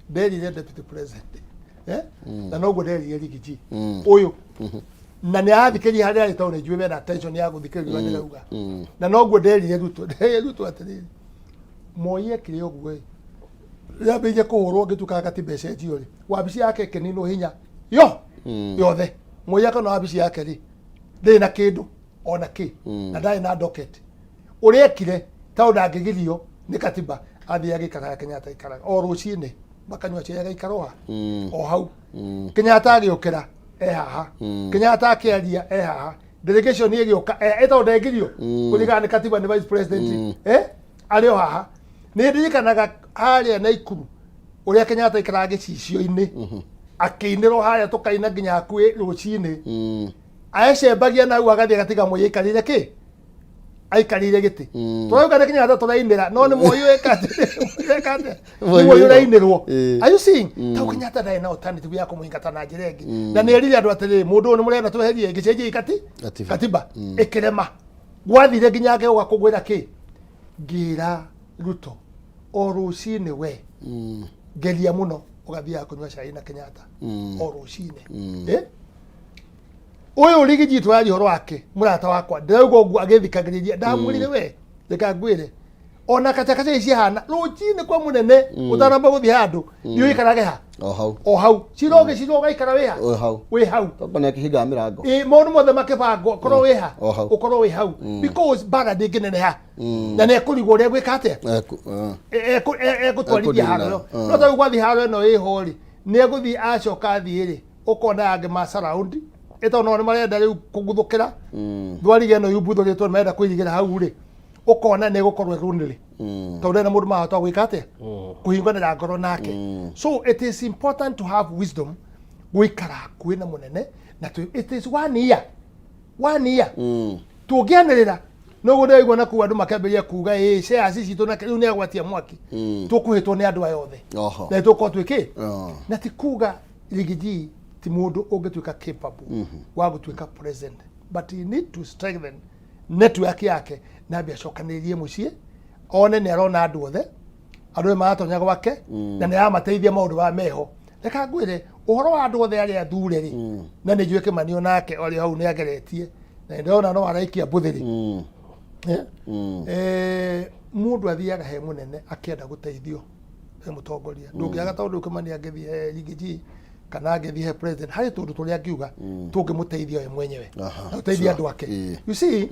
nderire deputy president, Eh? Na noguo nderire Rigiji ũyũ na nĩ arathikĩrĩria harĩa arĩ tondũ nĩ njũĩ mena attention ya gũthikĩrĩria ũrĩa ndĩrauga. Na noguo nderire Ruto, nderire Ruto atĩrĩrĩ, Moi ekire ũguo ĩ, rĩrĩa ambĩrĩirie kũhũrwo ngĩtuĩkaga katiba ĩcenjio rĩ, wabici yake ĩkĩninwo hinya yo yothe. Moi akona wabici yake rĩ ndĩrĩ na kĩndũ ona kĩ na ndarĩ na docket. Ũrĩa ekire tondũ ndangĩgirio nĩ katiba, athiĩ agĩikaraga Kenyatta aikaraga o rũcinĩ makanyua cai agaikara o ha o hau. Kenyatta agĩũkĩra e haha, Kenyatta akĩaria e haha, delegation ĩgĩũka ĩtondũ ndengirio kũringana nĩ katiba nĩ vice president arĩ o haha. Nĩ ndirikanaga harĩa Naikuru ũrĩa Kenyatta aikaraga gĩcicio-inĩ akĩinĩrwo harĩa tũkaina nginya hakuhĩ rũcinĩ, acembagia na hau agathiĩ agatiga Moi aikarĩire kĩ aikarĩire gĩtĩ. Tũrauga nĩ Kenyatta tũrainĩra, no nĩ Moi wĩka atĩa? Nĩ Moi ũrainĩrwo. Are you seeing? Tau Kenyatta ndarĩ na alternative ya kũmũingata na njĩra ĩngĩ, na nĩ erire andũ atĩrĩrĩ, mũndũ ũyũ nĩ mũrenda tweherie ngĩcenjia ikati Katiba. Katiba ĩkĩrema gwathire nginya akĩũga kũgwĩra kĩ. Ngĩra Ruto o rũcinĩ, we geria mũno ũgathiaga kũnyua cai na Kenyatta o rũcinĩ. Ũyũ Rigiji tũraria ũhoro wake, mũrata wakwa, ndĩrauga ũguo agĩthikagĩrĩria, ndamwĩrire we reka ngwĩre ona kacakaca ici cihana rũcinĩ kwa mũnene ũtanamba gũthiĩ handũ nĩ ũikarage ha? O hau. O hau ciroge ciro ũgaikara wĩ ha? O hau. Wĩ hau. Tondũ nĩ akĩhingaga mĩrango. Ĩ maũndũ mothe makĩbangwo korwo wĩ ha? O hau. Ũkorwo wĩ hau because mbara ndĩngĩneneha na nĩ ekũrigwo ũrĩa egwĩka atĩa. Egũtwarithia haro ĩyo. No tarĩu gwathiĩ haro ĩno ĩho rĩ, nĩ egũthiĩ acoka athiĩ rĩ, ũkona angĩ ma surround ĩtondũ nao nĩ marenda rĩu kũguthũkĩra thwariga ĩno yumbuthũrĩtwo, nĩ marenda kũirigĩra hau rĩ, ũkona nĩ ĩgũkorwo ĩrũnĩrĩ tondũ ndena mũndũ marahota gwĩka atĩa, kũhinganĩra ngoro nake. So it is important to have wisdom gũikara hakuhĩ na mũnene na it is one year, one year tũngĩanĩrĩra noguo ndĩraigua na kuu andũ makĩambĩrĩria kuga ĩ shares citũ na rĩu nĩ agwatia mwaki tũkũhĩtwo nĩ andũ aya othe na tũkorwo twĩkĩ na ti kuga Rigiji ti mũndũ ũngĩtuĩka capable wa gũtuĩka president, but he need to strengthen network yake na ambie acokanĩrĩrie mũciĩ, one nĩ arona andũ othe, andũ othe maratonya gwake na nĩ aramateithia maũndũ maya meho. Reka ngwĩre ũhoro wa andũ othe arĩa athure rĩ, na nĩ njũĩ Kĩmani onake arĩ hau nĩ ageretie na nĩ ndĩrona no araikia mbũthĩrĩ. Mũndũ athiaga he mũnene akĩenda gũteithio he mũtongoria, ndũngĩaga tondũ Kĩmani angĩthiĩ he Rigiji kana angĩthiĩ he president harĩ tũndũ tũrĩa angiuga tũngĩmũteithia we mwenyewe na ũteithie andũ ake. You see,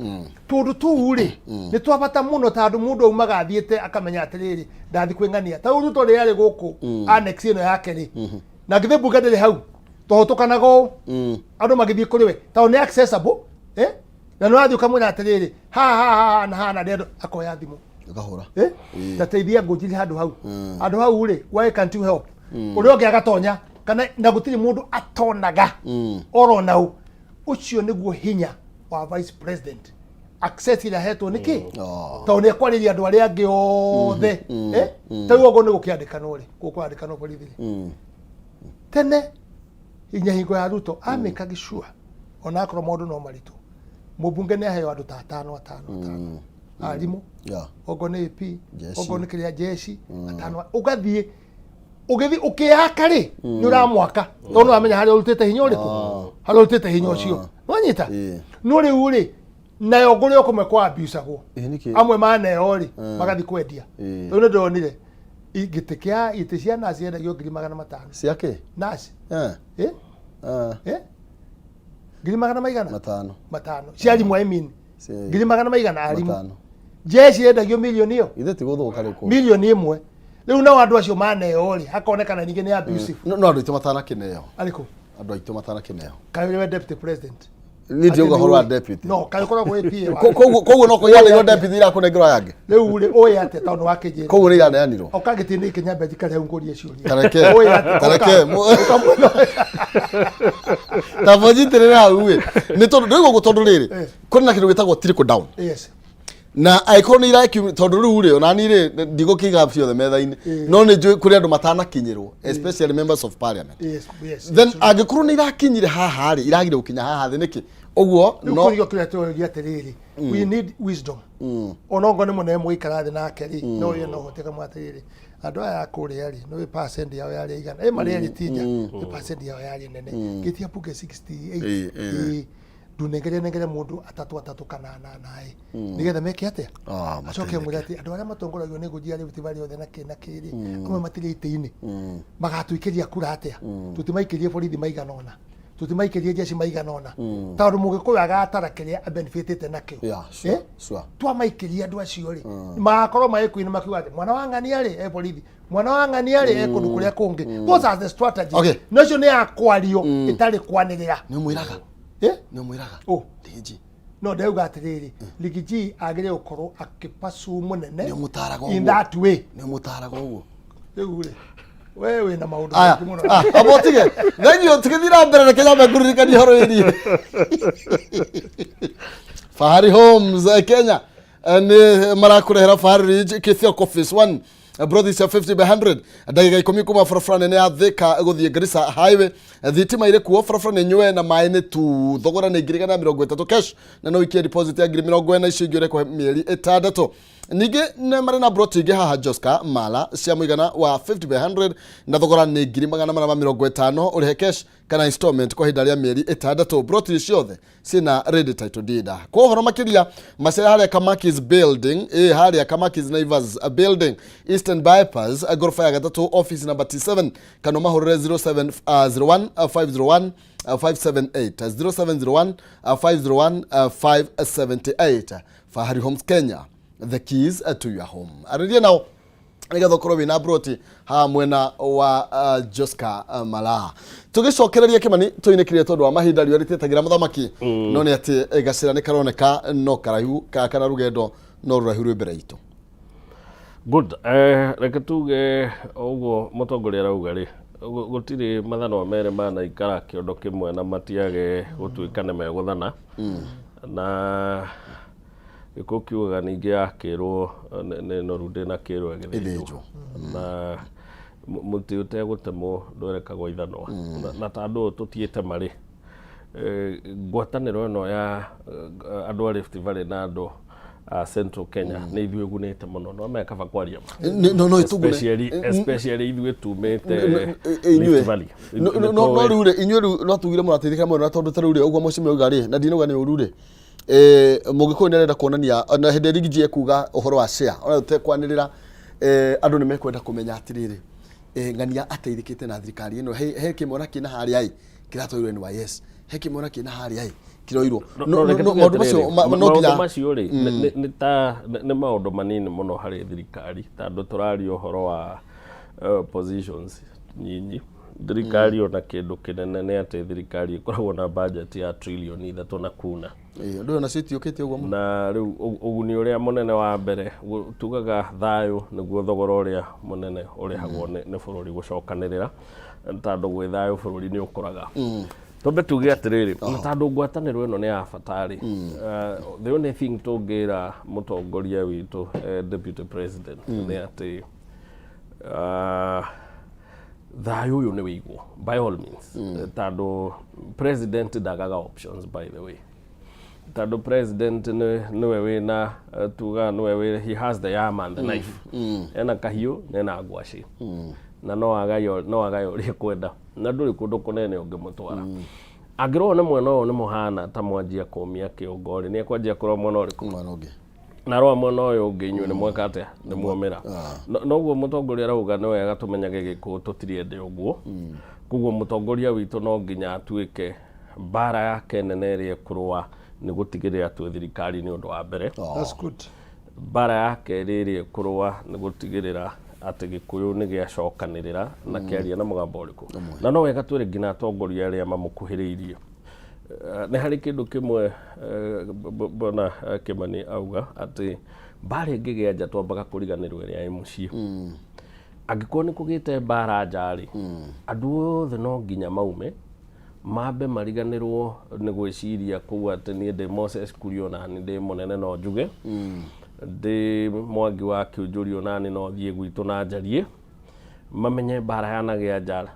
tũndũ tũu rĩ nĩ twa bata mũno tondũ mũndũ aumaga athiĩte akamenya atĩrĩrĩ, ndathi kwĩng'ania ta rĩu Ruto rĩrĩa arĩ gũkũ annex ĩno yake rĩ, na githĩ mbunge ndĩrĩ hau tũhũtũkanaga ũũ andũ magĩthiĩ kũrĩ we tondũ nĩ accessible, na nĩ wathiĩ ũkamwĩra atĩrĩrĩ, haha haha haha na haha na ndĩrenda, akoya thimũ. Ũkahũra. Ta teithia ngũnjiri handũ hau, handũ hau rĩ, why can't you help? Ũrĩa ũngĩ agatonya kana na gũtirĩ mũndũ atonaga oro nau. Ũcio nĩguo hinya wa vice president, access ĩrĩa ahetwo nĩ kĩ, tondũ nĩ ekwarĩria andũ arĩa angĩ othe. Ta rĩu okorwo nĩ gũkĩandĩkanwo rĩ, gũkwandĩkanwo borithi rĩ, tene hinya hingo ya Ruto amĩkagi sure ona akorwo maũndũ no maritũ, mũmbunge nĩ aheo andũ ta atano atano atano, arimũ, okorwo nĩ AP, Jeshi. okorwo nĩ kĩrĩa jeshi, atano, ũgathiĩ ũgĩthiĩ ũkĩyaka rĩ, nĩ ũramwaka tondũ nĩ wamenya harĩa ũrutĩte hinya ũrĩkũ, harĩa ũrutĩte hinya ũcio nwanyita. No rĩu rĩ, nayo ngũrĩ o kũmwe kwa abusagwo. Ĩ, nĩkĩ? Amwe maneo rĩ, magathiĩ kwendia. Rĩu nĩ ndonire gĩtĩ kĩa itĩ cia nasi yendagio 500,000. Ciake? Nasi. Ngiri magana maigana? 500. 500 cia arimũ, I mean. Ngiri magana maigana arimũ. 500. Jeshi yendagio milioni ĩyo. Ithe ti gũthũka rĩkũ. Milioni 1. Rĩu nao andũ acio maneo rĩ, hakonekana ningĩ nĩ abusive. No andũ aitũ matanakĩneo. Arĩkũ? Andũ aitũ matanakĩneo. Kaĩ ũrĩ we deputy president? Niĩ ndiauga ũhoro wa deputy. No kaĩ ũkoragwo wĩ PA? Koguo no kũiganĩrwo deputy irakũnengerwo aya angĩ. Rĩu rĩ, ũĩ atĩa tondũ wakĩnjĩra? Koguo nĩ iraneanirwo. Oka gĩtĩ-inĩ gĩkĩ nyambe njikare hau ngũrie ciũria. Tareke. Ũĩ atĩa? Tareke. Ũka mwena. Ta mũnyitĩrĩre hau ĩ. Nĩ tondũ ndĩraigua ũguo tondũ rĩrĩ, kũrĩ na kĩndũ gĩtagwo trickle down. Na angĩkorwo nĩ irakiu tondũ rĩu rĩ, ona niĩ rĩ, ndigũkĩiga ciothe metha-inĩ, no nĩ njũĩ kũrĩ andũ matanakinyĩrwo, especially members of parliament. Then angĩkorwo nĩ irakinyire haha rĩ, iragire gũkinya haha thĩ nĩkĩ? Ũguo rĩu no kũrio kĩrĩa tũroria atĩrĩrĩ, we need wisdom. Ona okorwo nĩ mũnene mũgĩikara thĩ nake rĩ, no ũyũ no ũhote kamwe atĩrĩrĩ, Andũ aya a kũrĩa rĩ, nĩ percent yao yarĩ igana ĩ marĩa erĩ ti nja, nĩ percent yao yarĩ nene gĩtia bunge 68. Ĩ, ndunengere nengere mũndũ atatũ atatũ kana anana ĩ, nĩgetha meke atĩa? Ah, Acoke mwĩre atĩ andũ arĩa matongoragio nĩ ngũnji ya Rift Valley othe na kĩ na kĩrĩ, amwe matirĩ itĩ-inĩ, magatũikĩria kura atĩa? Tũtimaikĩrie borithi maigana ũna, tũtimaikĩrie jeshi maigana ũna, tondũ mũgĩkũyũ agatara kĩrĩa abenefitĩte nakĩo. Yeah, sure, Eh? Twamaikĩria andũ acio rĩ, magakorwo magĩkuinĩ makiuga atĩ mwana wa ng'ania rĩ e borithi, mwana wa ng'ania rĩ e kũndũ kũrĩa kũngĩ. Those are the strategies. Na ũcio nĩ ya kwario ĩtarĩ kwanĩrĩra. Nĩ ũmwĩraga? Eh? Nĩ ũmwĩraga? Ũ. Ndĩnji. No ndauga atĩrĩrĩ, Riggy G agĩrĩire gũkorwo akĩpasu mũnene Nĩ ũmũtaaraga in ũguo? that way. Nĩ ũmũtaaraga ũguo? Rĩu rĩ, we wĩna maũndũ Aya, maingĩ mũno. Ah, amba ũtige. Thengiũ, tũgĩthiĩ na mbere, reke nyambe ngũririkanie ũhoro wĩgiĩ Fahari Homes Kenya. Nĩ marakũrehera Fahari Ridge Kithioko Phase 1, brothi cia 50 by 100, ndagĩka 10 kuma barabara nene ya Thika gũthiĩ Garissa Highway. Thitima irĩ kuo, barabara nĩ nyue na maĩ nĩ tu. Thogora nĩ 130,000 cash, na no ikie deposit ya 40,000, icio ingĩ ũrekũhe mĩeri 6. Ningĩ nĩ marĩ na broti ingĩ haha Joska Mala cia mũigana wa 50 by 100, na thogora nĩ 450,000, ũrĩhe cash kana installment kwa ihinda rĩa mĩeri 6. Broti ciothe ciĩna ready title deed. Kwa ũhoro makĩria macera harĩa Kamakis building, ĩ harĩa Kamakis Naivas building, Eastern Bypass, ngoroba ya gatatũ, office number T7, kana mahũrĩre 0701 501 578, 0701 501 578. Fahari Homes Kenya, the keys to your home. Arĩria nao nĩgetha ũkorwo wĩna broti haha mwena wa Joska Malaa. Tũgĩcokereria Kĩmani, tũinĩkĩrie tondũ wa mahinda, riũa rĩtĩtagĩra mũthamaki, no nĩ atĩ gacĩra nĩ karoneka no karaihu kana rũgendo no rũraihu rwĩ mbere itũ. Good. Reke tuge ũguo mũtongoria arauga rĩ, gũtirĩ mathanwa merĩ manaikara kĩondo kĩmwe na matiage gũtuĩka nĩ megũthana. Na gĩkũyũ kiugaga ningĩ yakĩrwo nĩ noru ndĩnakĩrwo ĩgĩthĩnjwo. Na mũtĩ ũtegũtemwo ndwerekagwo ithanwa. Na tondũ ũyũ tũtiĩte rĩ, ngwatanĩro ĩno ya andũ a Rift Valley na andũ a Central Kenya nĩ ithuĩ ĩgunĩte mũno, no me kaba kwaria ma. No ĩtũgune. Especially ithuĩ tumĩte Inyuĩ. Rift Valley. No rĩu rĩ, inyuĩ rĩu no tugire mũrateithĩka mũno, na tondũ ta rĩu rĩ, ũguo mũcimĩ auga rĩ, na ndinauga nĩ ũru rĩ, mũgĩkũyũ nĩ arenda kuonania na hĩndĩ ĩrĩa Riggy G ekuga ũhoro wa share, ona tũtekwanĩrĩra, andũ nĩ mekwenda kũmenya atĩrĩrĩ, ng'ania ateithĩkĩte na thirikari ĩno, he kĩmwana kĩna harĩa ĩ kĩratwarirwo NYS, he kĩmwana kĩna harĩa ĩ kĩroirwo. No reke tuge Maũndũ macio atĩrĩrĩ, no maũndũ nginya macio rĩ, nĩ ta nĩ maũndũ manini mũno harĩ thirikari, tondũ tũraria ũhoro wa positions nyinyi. Thirikari ona kĩndũ kĩnene nĩ atĩ thirikari ĩkoragwo na budget ya trillion 3 na kuna. Ũndũ ũyũ nacio itiũkĩte ũguo mũno. Na rĩu ũguni ũrĩa mũnene wa mbere tugaga thayũ nĩguo thogora ũrĩa mũnene ũrĩhagwo nĩ bũrũri gũcokanĩrĩra, tondũ gwĩ thayũ bũrũri nĩ ũkũraga. Twambe tuge atĩrĩrĩ, na tondũ ngwatanĩro ĩno nĩ ya bata rĩ, the only thing tũngĩra mũtongoria witũ, deputy president, nĩ atĩ thayũ ũyũ nĩ wĩigwo by all means, tondũ president ndagaga options, by the way, tondũ president nĩwe wĩna tuga nĩwe wĩ, he has the arm and the knife, ena kahiũ na ena ngwacĩ, na no agaye ũrĩa ekwenda, na ndũrĩ kũndũ kũnene ũngĩmũtwara. Angĩrorwo nĩ mwena ũyũ nĩ mũhana ta mwanjia kũmia kĩongo rĩ, nĩ ekwanjia kũrora mwena ũrĩkũ? Mwena ũngĩ. Na rora mwena ũyũ ũngĩ, inyuĩ nĩ mweka atĩa? Nĩ muomĩra. Noguo mũtongoria arauga nĩ wega tũmenyage gĩkũyũ tũtirĩ ũguo. Koguo mũtongoria witũ no nginya atuĩke mbara yake nene ĩrĩa ĩkũrũa nĩ gũtigĩrĩra twĩ thirikari nĩ ũndũ wa mbere. That's good. Mbara ya kerĩ ĩrĩa ĩkũrũa nĩ gũtigĩrĩra atĩ gĩkũyũ nĩ gĩacokanĩrĩra na kĩaria na mũgambo ũrĩkũ. Na no wega twĩre nginya atongoria arĩa mamũkuhĩrĩirie. Nĩ harĩ kĩndũ kĩmwe bwana Kĩmani auga atĩ mbara ĩngĩgĩa nja twambaga kũriganĩrwo ĩrĩa ĩ mũciĩ. Angĩkorwo nĩ kũgĩte mbara nja rĩ, andũ othe no nginya maume mambe mariganĩrwo nĩ gwĩciria kũu atĩ niĩ ndĩ Moses Kuria, onani ndĩ mũnene no njuge, ndĩ Mwangi wa Kĩũnjũri, onani no thiĩ gwitũ na njarie, mamenye mbara yanagĩa nja.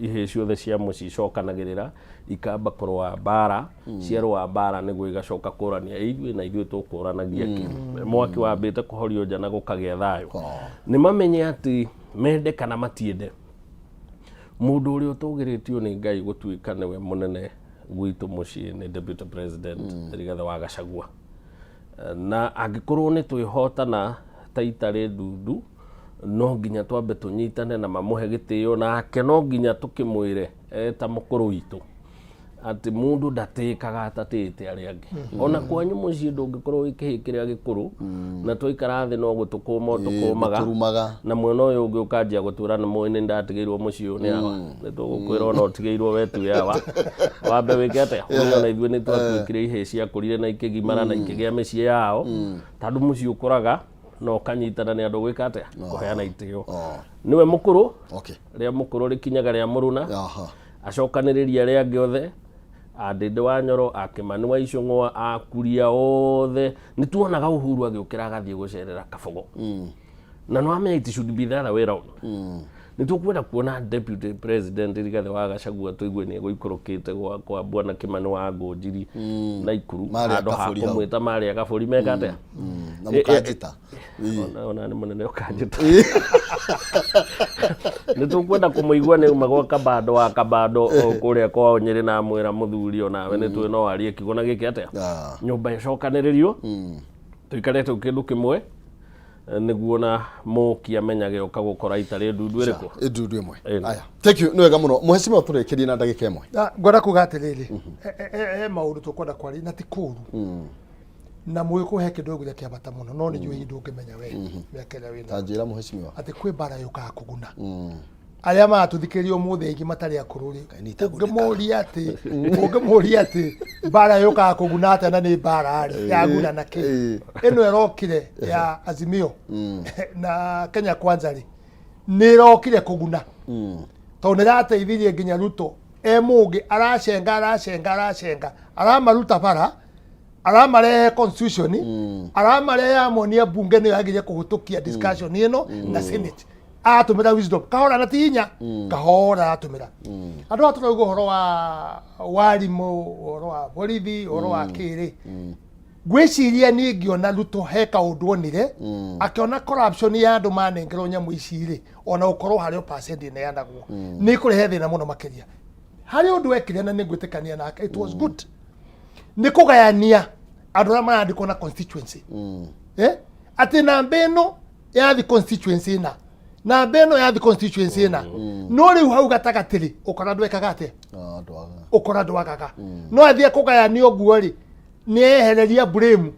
Ihĩĩ ciothe cia mũciĩ icokanagĩrĩra ikamba kũrũa mbara, ciarũa mbara nĩguo igacoka kũrania "Ĩ, ithuĩ na ithuĩ tũkũranagia kĩ." Mwaki wambĩte kũhorio nja na gũkagĩa thayũ. Nĩ mamenye atĩ mende kana matiende, mũndũ ũrĩa ũtũgĩrĩtio nĩ Ngai gũtuĩka nĩwe mũnene gwitũ mũciĩ nĩ Deputy President Rigathĩ wa Gachagua. Na angĩkorwo nĩ twĩhotana ta itarĩ ndundu, no nginya twambe tũnyitane na mamũhe gĩtĩo, nake no nginya tũkĩmwĩre ta mũkũrũ witũ atĩ mũndũ ndatĩĩkaga atatĩĩte arĩa angĩ. Ona kwanyu mũciĩ ndũngĩkorwo wĩ kĩhĩ kĩrĩa gĩkũrũ na twaikara thĩ no gũtũkũma ũtũkũmaga, gũtũrumaga. Na mwena ũyũ ũngĩ ũkanjia gũtwĩra nĩ mũĩ nĩ ndatigĩirwo mũciĩ ũyũ nĩ awa. Nĩ tũgũkwĩra ona ũtigĩirwo we tuĩ awa, wambe wĩke atĩa, ũmenye ona ithuĩ nĩ twatuĩkire ihĩĩ ciakũrire na ikĩgimara na ikĩgĩa mĩciĩ yao, tondũ mũciĩ ũkũraga na ũkanyitana nĩ andũ gwĩka atĩa, kũheana itĩo. Nĩwe mũkũrũ, rĩa mũkũrũ rĩkinyaga rĩa mũruna. Acokanĩrĩria arĩa angĩ othe, a Ndĩndĩ wa Nyoro, a Kĩmani wa Icũng'wa, a Kuria othe. Nĩ tuonaga Uhuru agĩũkĩra agathiĩ gũcerera Kabogo. Na nĩ wamenya it should be the other way round. Nĩ tũkwenda kuona Deputy President Rigathĩ wa Gachagua tũigue nĩ egũikũrũkĩte kwa Bwana Kĩmani wa Ngũnjiri na Ikuru, Marĩa handũ ha Kabũri hau. kũmwĩta marĩa Kabũri meka atĩa. Na mũkanjĩta. Ona nĩ mũnene ũkanjĩta. Nĩ tũkwenda kũmũigua nĩ uma gwa Kabando wa Kabando o kũrĩa kwao Nyĩrĩ, na amwĩra mũthuri onawe nĩ tũĩ no warie kiugo na gĩkĩ atĩa. Nyũmba ĩcokanĩrĩrio, tũikare tũ kĩndũ kĩmwe, nĩguo na mũki amenyage ũka gũkora itarĩ ndundu ĩrĩkũ. Ndundu ĩmwe. Aya, thank you, nĩ wega mũno. Mũhecimiwa, tũrĩkĩrie na ndagĩka 1. Ngwenda kuga atĩrĩrĩ, he maũndũ tũkwenda kwaria na ti kũru na mũgĩkũyũ, he kĩndũ gĩgũria kĩa bata mũno, no nĩ njũĩ ndũngĩmenya we mĩaka ĩrĩa wĩna. Ta njĩra, mũhecimiwa. Atĩ kwĩ mbara yũkaga kũguna arĩa maratũthikĩrĩria ũmũthĩ, aingĩ matarĩ akũrũ rĩ, ũngĩmũria atĩ mbara yũkaga kũguna atĩa na nĩ mbara rĩ yaguna na kĩ ĩno ĩrokire ya Azimio na Kenya Kwanza rĩ, nĩ ĩrokire kũguna tondũ nĩ ĩrateithirie nginya Ruto e mũngĩ aracenga aracenga aracenga, aramaruta bara, aramarehe constitution, aramarehe amonia bunge nĩyo yagĩrĩire kũhĩtũkia discussion ĩno na Senate. Aratũmĩra wisdom kahora na ti hinya kahora aratũmĩra. Andũ aya tũrauga ũhoro wa warimũ, ũhoro wa borithi, ũhoro wa kĩrĩ, ngwĩciria niĩ ngĩona Ruto he kaũndũ onire, akĩona corruption ya andũ manengerwo nyamũ ici rĩ, ona gũkorwo harĩ o percent ĩneanagwo nĩ kũrehe thĩna mũno makĩria. Harĩ ũndũ ekire na nĩ ngwĩtĩkania nake, it was good, nĩ kũgayania andũ arĩa marandĩkwo na constituency, eh? Atĩ namba ĩno yathi constituency ĩna, namba ĩno yathi constituency ĩna, no rĩu hau gatagatĩ rĩ, ũkora ndwekaga atĩa? Ũkora ndwagaga. No athiĩ kũgayania ũguo rĩ, nĩ ehereria blame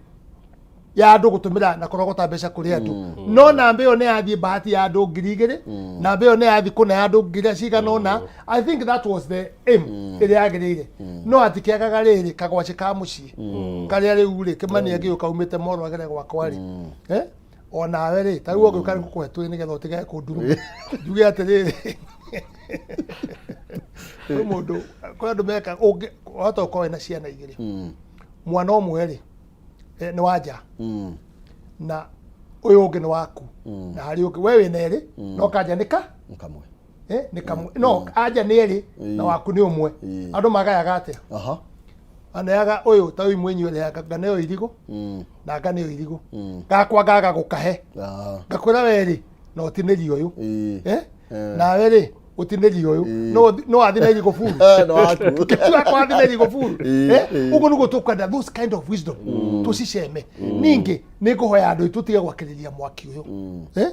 ya andũ gũtũmĩra na kũrogota mbeca kũrĩ andũ, no namba ĩyo nĩ yathiĩ bahati ya andũ 2000, namba ĩyo nĩ yathiĩ kũna ya andũ ngiri cigana ũna. I think that was the aim ĩrĩa yagĩrĩire, no hatikĩagaga rĩrĩ kagwacĩ ka mũciĩ karĩa rĩu rĩ Kĩmani agĩũka umĩte moro agere gwakwa rĩ, eh? Onawe rĩ, ta rĩu ũngĩũka nĩ ngũkũhe twĩ nĩgetha ũtigage kũnduruma, njuge atĩrĩrĩ, kwĩ mũndũ, kwĩ andũ meka ũngĩ wahota gũkorwo wĩna ciana igĩrĩ, mwana ũmwe rĩ, nĩ wa nja na ũyũ ũngĩ nĩ waku, na harĩ ũngĩ we wĩna erĩ no kanja nĩ ka Kamwe. Nĩ kamwe, no anja nĩ erĩ na waku nĩ ũmwe. Andũ magayaga atĩa? Aneaga ũyũ ta ũyũ mwenyu ũrĩaga nganeo irigũ na nganeo irigũ gakwa ngaga gũkahe, ngakwĩra we rĩ na ũtinĩrie ũyũ, eh? Nawe rĩ ũtinĩrie ũyũ, no athi na irigũ buru. No waku. Kĩu athi na irigũ buru. Eh? Ĩĩ. Ũguo nĩguo tũkwenda those kind of wisdom tũciceme. Ningĩ nĩ ngũhoya andũ aitũ tige gwakĩrĩria mwaki ũyũ, eh?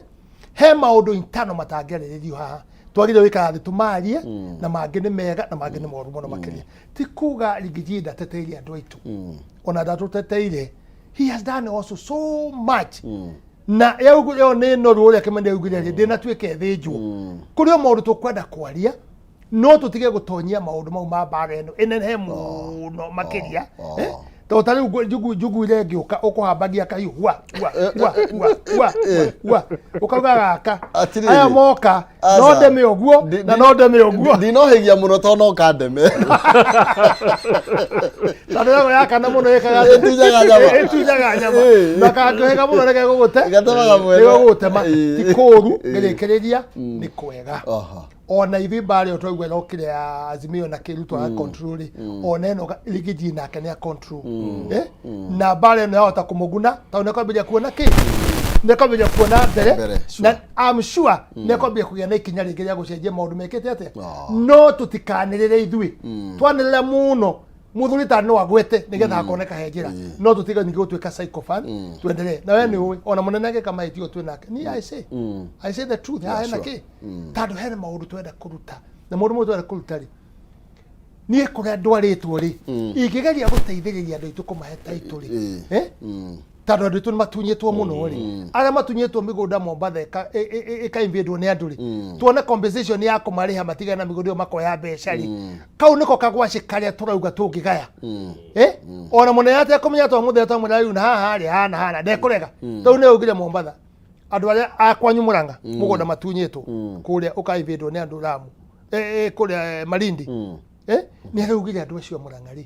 He maũndũ intano matangĩarĩrĩrio haha, twagĩrĩire gũikara thĩ tũmarie, na mangĩ nĩ mega na mangĩ nĩ moru mũno makĩria. Ti kuga Rigiji ndateteirie andũ aitũ, ona ndatũteteire. He has done also so much na yaugu ĩyo nĩ noru ũrĩa Kĩmani augire rĩ, ndĩnatuĩka ĩthĩnjwo. Kũrĩ o maũndũ tũkwenda kwaria, no tũtige gũtonyia maũndũ mau ma mbara ĩno ĩnenehe mũno makĩria, eh? Tondũ ta rĩu njuguire ngĩũka ũkũhambagia kahiũ hua hua hua hua hua hua, ũkauga gaka Atĩrĩrĩ. aya moka. No ndeme ũguo na no ndeme ũguo. Ndinohĩgia mũno tondũ no kandeme. Tondũ yago yakana mũno ĩkaga Ĩtunyaga nyama. Ĩtunyaga nyama. Na kangĩhĩga mũno reke gũgũte. Gatemaga mwene. Nĩ gũgũtema. Ĩĩ. Ti kũũru, ngĩrĩkĩrĩria nĩ kwega. Aha. Ona ithuĩ mbarĩ ĩyo twaigua ĩrokire ya Azimio na kĩruto ya control rĩ, ona ĩno Riggy G nake nĩ a control. Eh? Na mbarĩ ĩno yahota kũmũguna tondũ nĩ kwambĩrĩria kuona kĩ? Nĩ kwambĩrĩria kuona mbere. Mbere, sure. Na I'm sure nĩ kwambĩrĩria kũgĩa na ikinya rĩngĩ rĩa gũcenjia maũndũ mekĩte atĩa. No tũtikanĩrĩre ithuĩ. Twanĩrĩra mũno muthuri ta no agwete nigetha akoneka he njĩra no tũtiga ningĩ gũtuĩka sycophant twendelee na we nĩ ũĩ ona mũnene angĩka mahĩtia twĩ nake ni I say the truth haha hena kĩ tondũ hena maũndũ twenda kũruta na maũndũ mamwe twenda kũruta rĩ niĩ kũrĩa ndwarĩtwo rĩ ingĩgeria gũteithĩrĩria andũ aitũ kũmahe title rĩ eh? Tondũ andũ aitũ nĩ matunyĩtwo mũno rĩ, arĩa matunyĩtwo mĩgũnda Mombatha ĩkainvadwo nĩ andũ rĩ, tuone compensation ya kũmarĩha matigane na mĩgũnda ĩyo makoya mbeca rĩ, kau nĩko kagwacĩ karĩa tũrauga tũngĩgaya. Eh? Ona mũnene atekũmenya twamũthera twamwĩra rĩu na haha rĩ hana hana ndekũrega tondũ nĩ augire Mombatha andũ arĩa a kwanyu Mũrang'a mũgũnda matunyĩtwo kũrĩa ũkainvadwo nĩ andũ Lamu, kũrĩa Malindi, nĩ araugire andũ acio a Mũrang'a rĩ,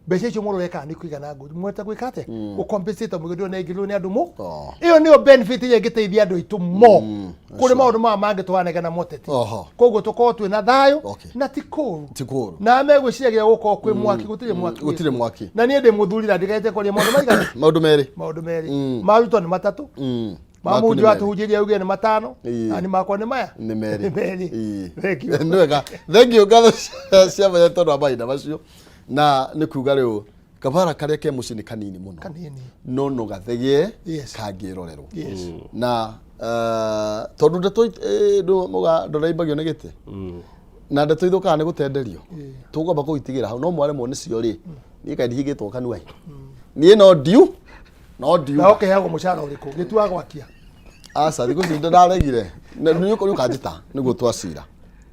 mbeca icio mũrorekaga nĩ kũigana ngũri mweta gwĩka atĩa gũcompensate mũgũnda ũyũ nĩaingĩrĩrwo nĩ andũ mũ ĩyo nĩyo benefit ĩrĩa ĩngĩteithia andũ aitũ mo kũrĩ maũndũ maya mangĩ tũranegena moteti. Koguo tũkorwo twĩ na thayũ na ti kũru. Ti kũru. Na megwĩciragia gũkorwo kwĩ mwaki, gũtirĩ mwaki. Gũtirĩ mwaki. Na niĩ ndĩ mũthuri na ndigaite kwaria maũndũ maigana? Maũndũ merĩ. Maũndũ merĩ. Ma arutwo nĩ matatũ, ma Maku nĩ mũhunjia merĩ. watũhunjĩria augire nĩ matano. Na nĩ makwa nĩ maya. Nĩ merĩ. Nĩ merĩ. Thank you. Nĩ wega, thank you, ngatho cia mwanya tondũ wa mahinda macio. Na nĩ kuga rĩu kabara karĩa ke mũciĩ nĩ kanini mũno. Kanini. No gathegee kangĩrorerwo. Na tondũ ndeto ndũraimbagio nĩ gĩtĩ na ndeto ithũkaga nĩ gũtenderio, tũkwamba kũitigĩra hau no mwaremwo nĩcio rĩ, niĩ kaĩ ndihingĩtwo kanua ĩ, niĩ no ndiu no ndiu. Na ũkĩheagwo mũcara ũrĩkũ gĩtua gwakia? Aca, thikũ ici ndĩraregire nĩ ũkanjĩta nĩguo twacira.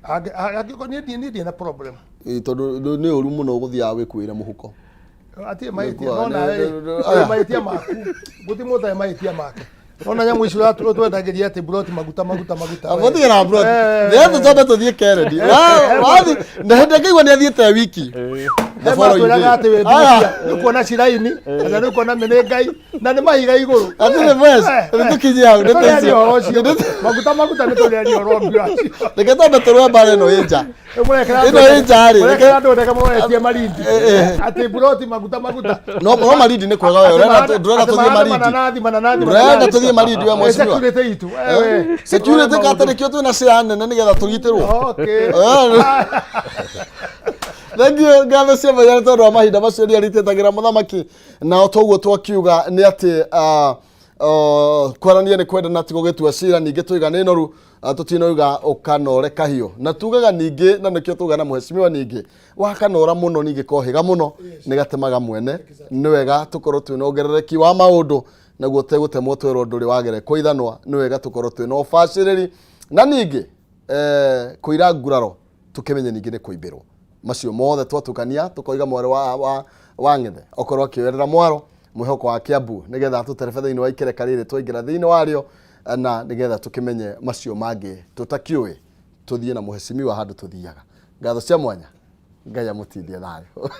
Angĩkorwo niĩ ndirĩ na problem. Ĩ, tondũ nĩ ũru mũno gũthiaga wĩkuĩre mũhuko. Atirĩ mahĩtia. Nĩkuo, No nawe rĩ, aya. wĩ mahĩtia maku gũtirĩ mũndũ ũtarĩ mahĩtia make. Ona nyamũ icio ũtwendagĩria atĩ broti maguta maguta maguta we. Mũtigĩra bro. Eh. Nĩ twambe tũthiĩ Kennedy. Wathi na hĩndĩ ngĩigua nĩ athiĩte wiki. The He following matwĩraga day. atĩ wĩ Aya. mbia nĩ kuona ciraini kana nĩ kuona mĩnĩ ngai na nĩ mahiga igũrũ. Hatirĩ mbeca, nĩ tũkinye hau, nĩ Tũrĩaria tũicio. ũhoro ũcio. Maguta maguta nĩ tũrĩaria ũhoro mbia ũcio. Reke twambe tũrũe mbara ĩno ĩ nja. Ĩno ĩ nja rĩ. Mũrekera andũ ndeke mũroretie Malindi atĩ buroti maguta maguta. No Malindi nĩ kwega we. Ndũrenda Atĩ tũthiĩ mahana Malindi. mananathi mananathi. Ndũrenda mananathi. tũthiĩ Malindi we Eh, mheshimiwa. security itũ eh, we. Security kata nĩkĩo twĩna share nene nĩgetha tũgitĩrwo. Okay. Thank you, ngatho cia mwanya nĩ tondũ wa mahinda macio rĩa rĩtetagĩra mũthamaki na o toguo twakiuga nĩ atĩ kwarania nĩ kwendana ti gũgĩtua cira. Ningĩ tũiga nĩ noru, tũtinauga ũkanore kahiũ na tugaga ningĩ na nĩkĩo tugaga na mheshimiwa ningĩ wakanora mũno ningĩ kohĩga mũno nĩ gatemaga mwene. Nĩ wega tũkorwo twĩna ongerereki wa maũndũ naguo tegũtemwo twerwo ndũrĩ wagerekwo ithanwa. Nĩ wega tũkorwo twĩna ũbacĩrĩri na ningĩ kũira nguraro tũkĩmenye ningĩ nĩ kũimbĩrwo. Macio mothe twatukania tũkoiga mwarĩ wa ng'ethe okorwo akĩoerera mwaro mwĩhoko wa Kiambu nĩgetha atũterebe thĩinĩ wa ikereka rĩrĩ twaingĩra thĩinĩ warĩo na nĩgetha tũkĩmenye macio mangĩ tũtakĩũĩ tũthiĩ na mũhecimiwa handũ tũthiaga. Ngatho cia mwanya, Ngai amũtindie thayũ.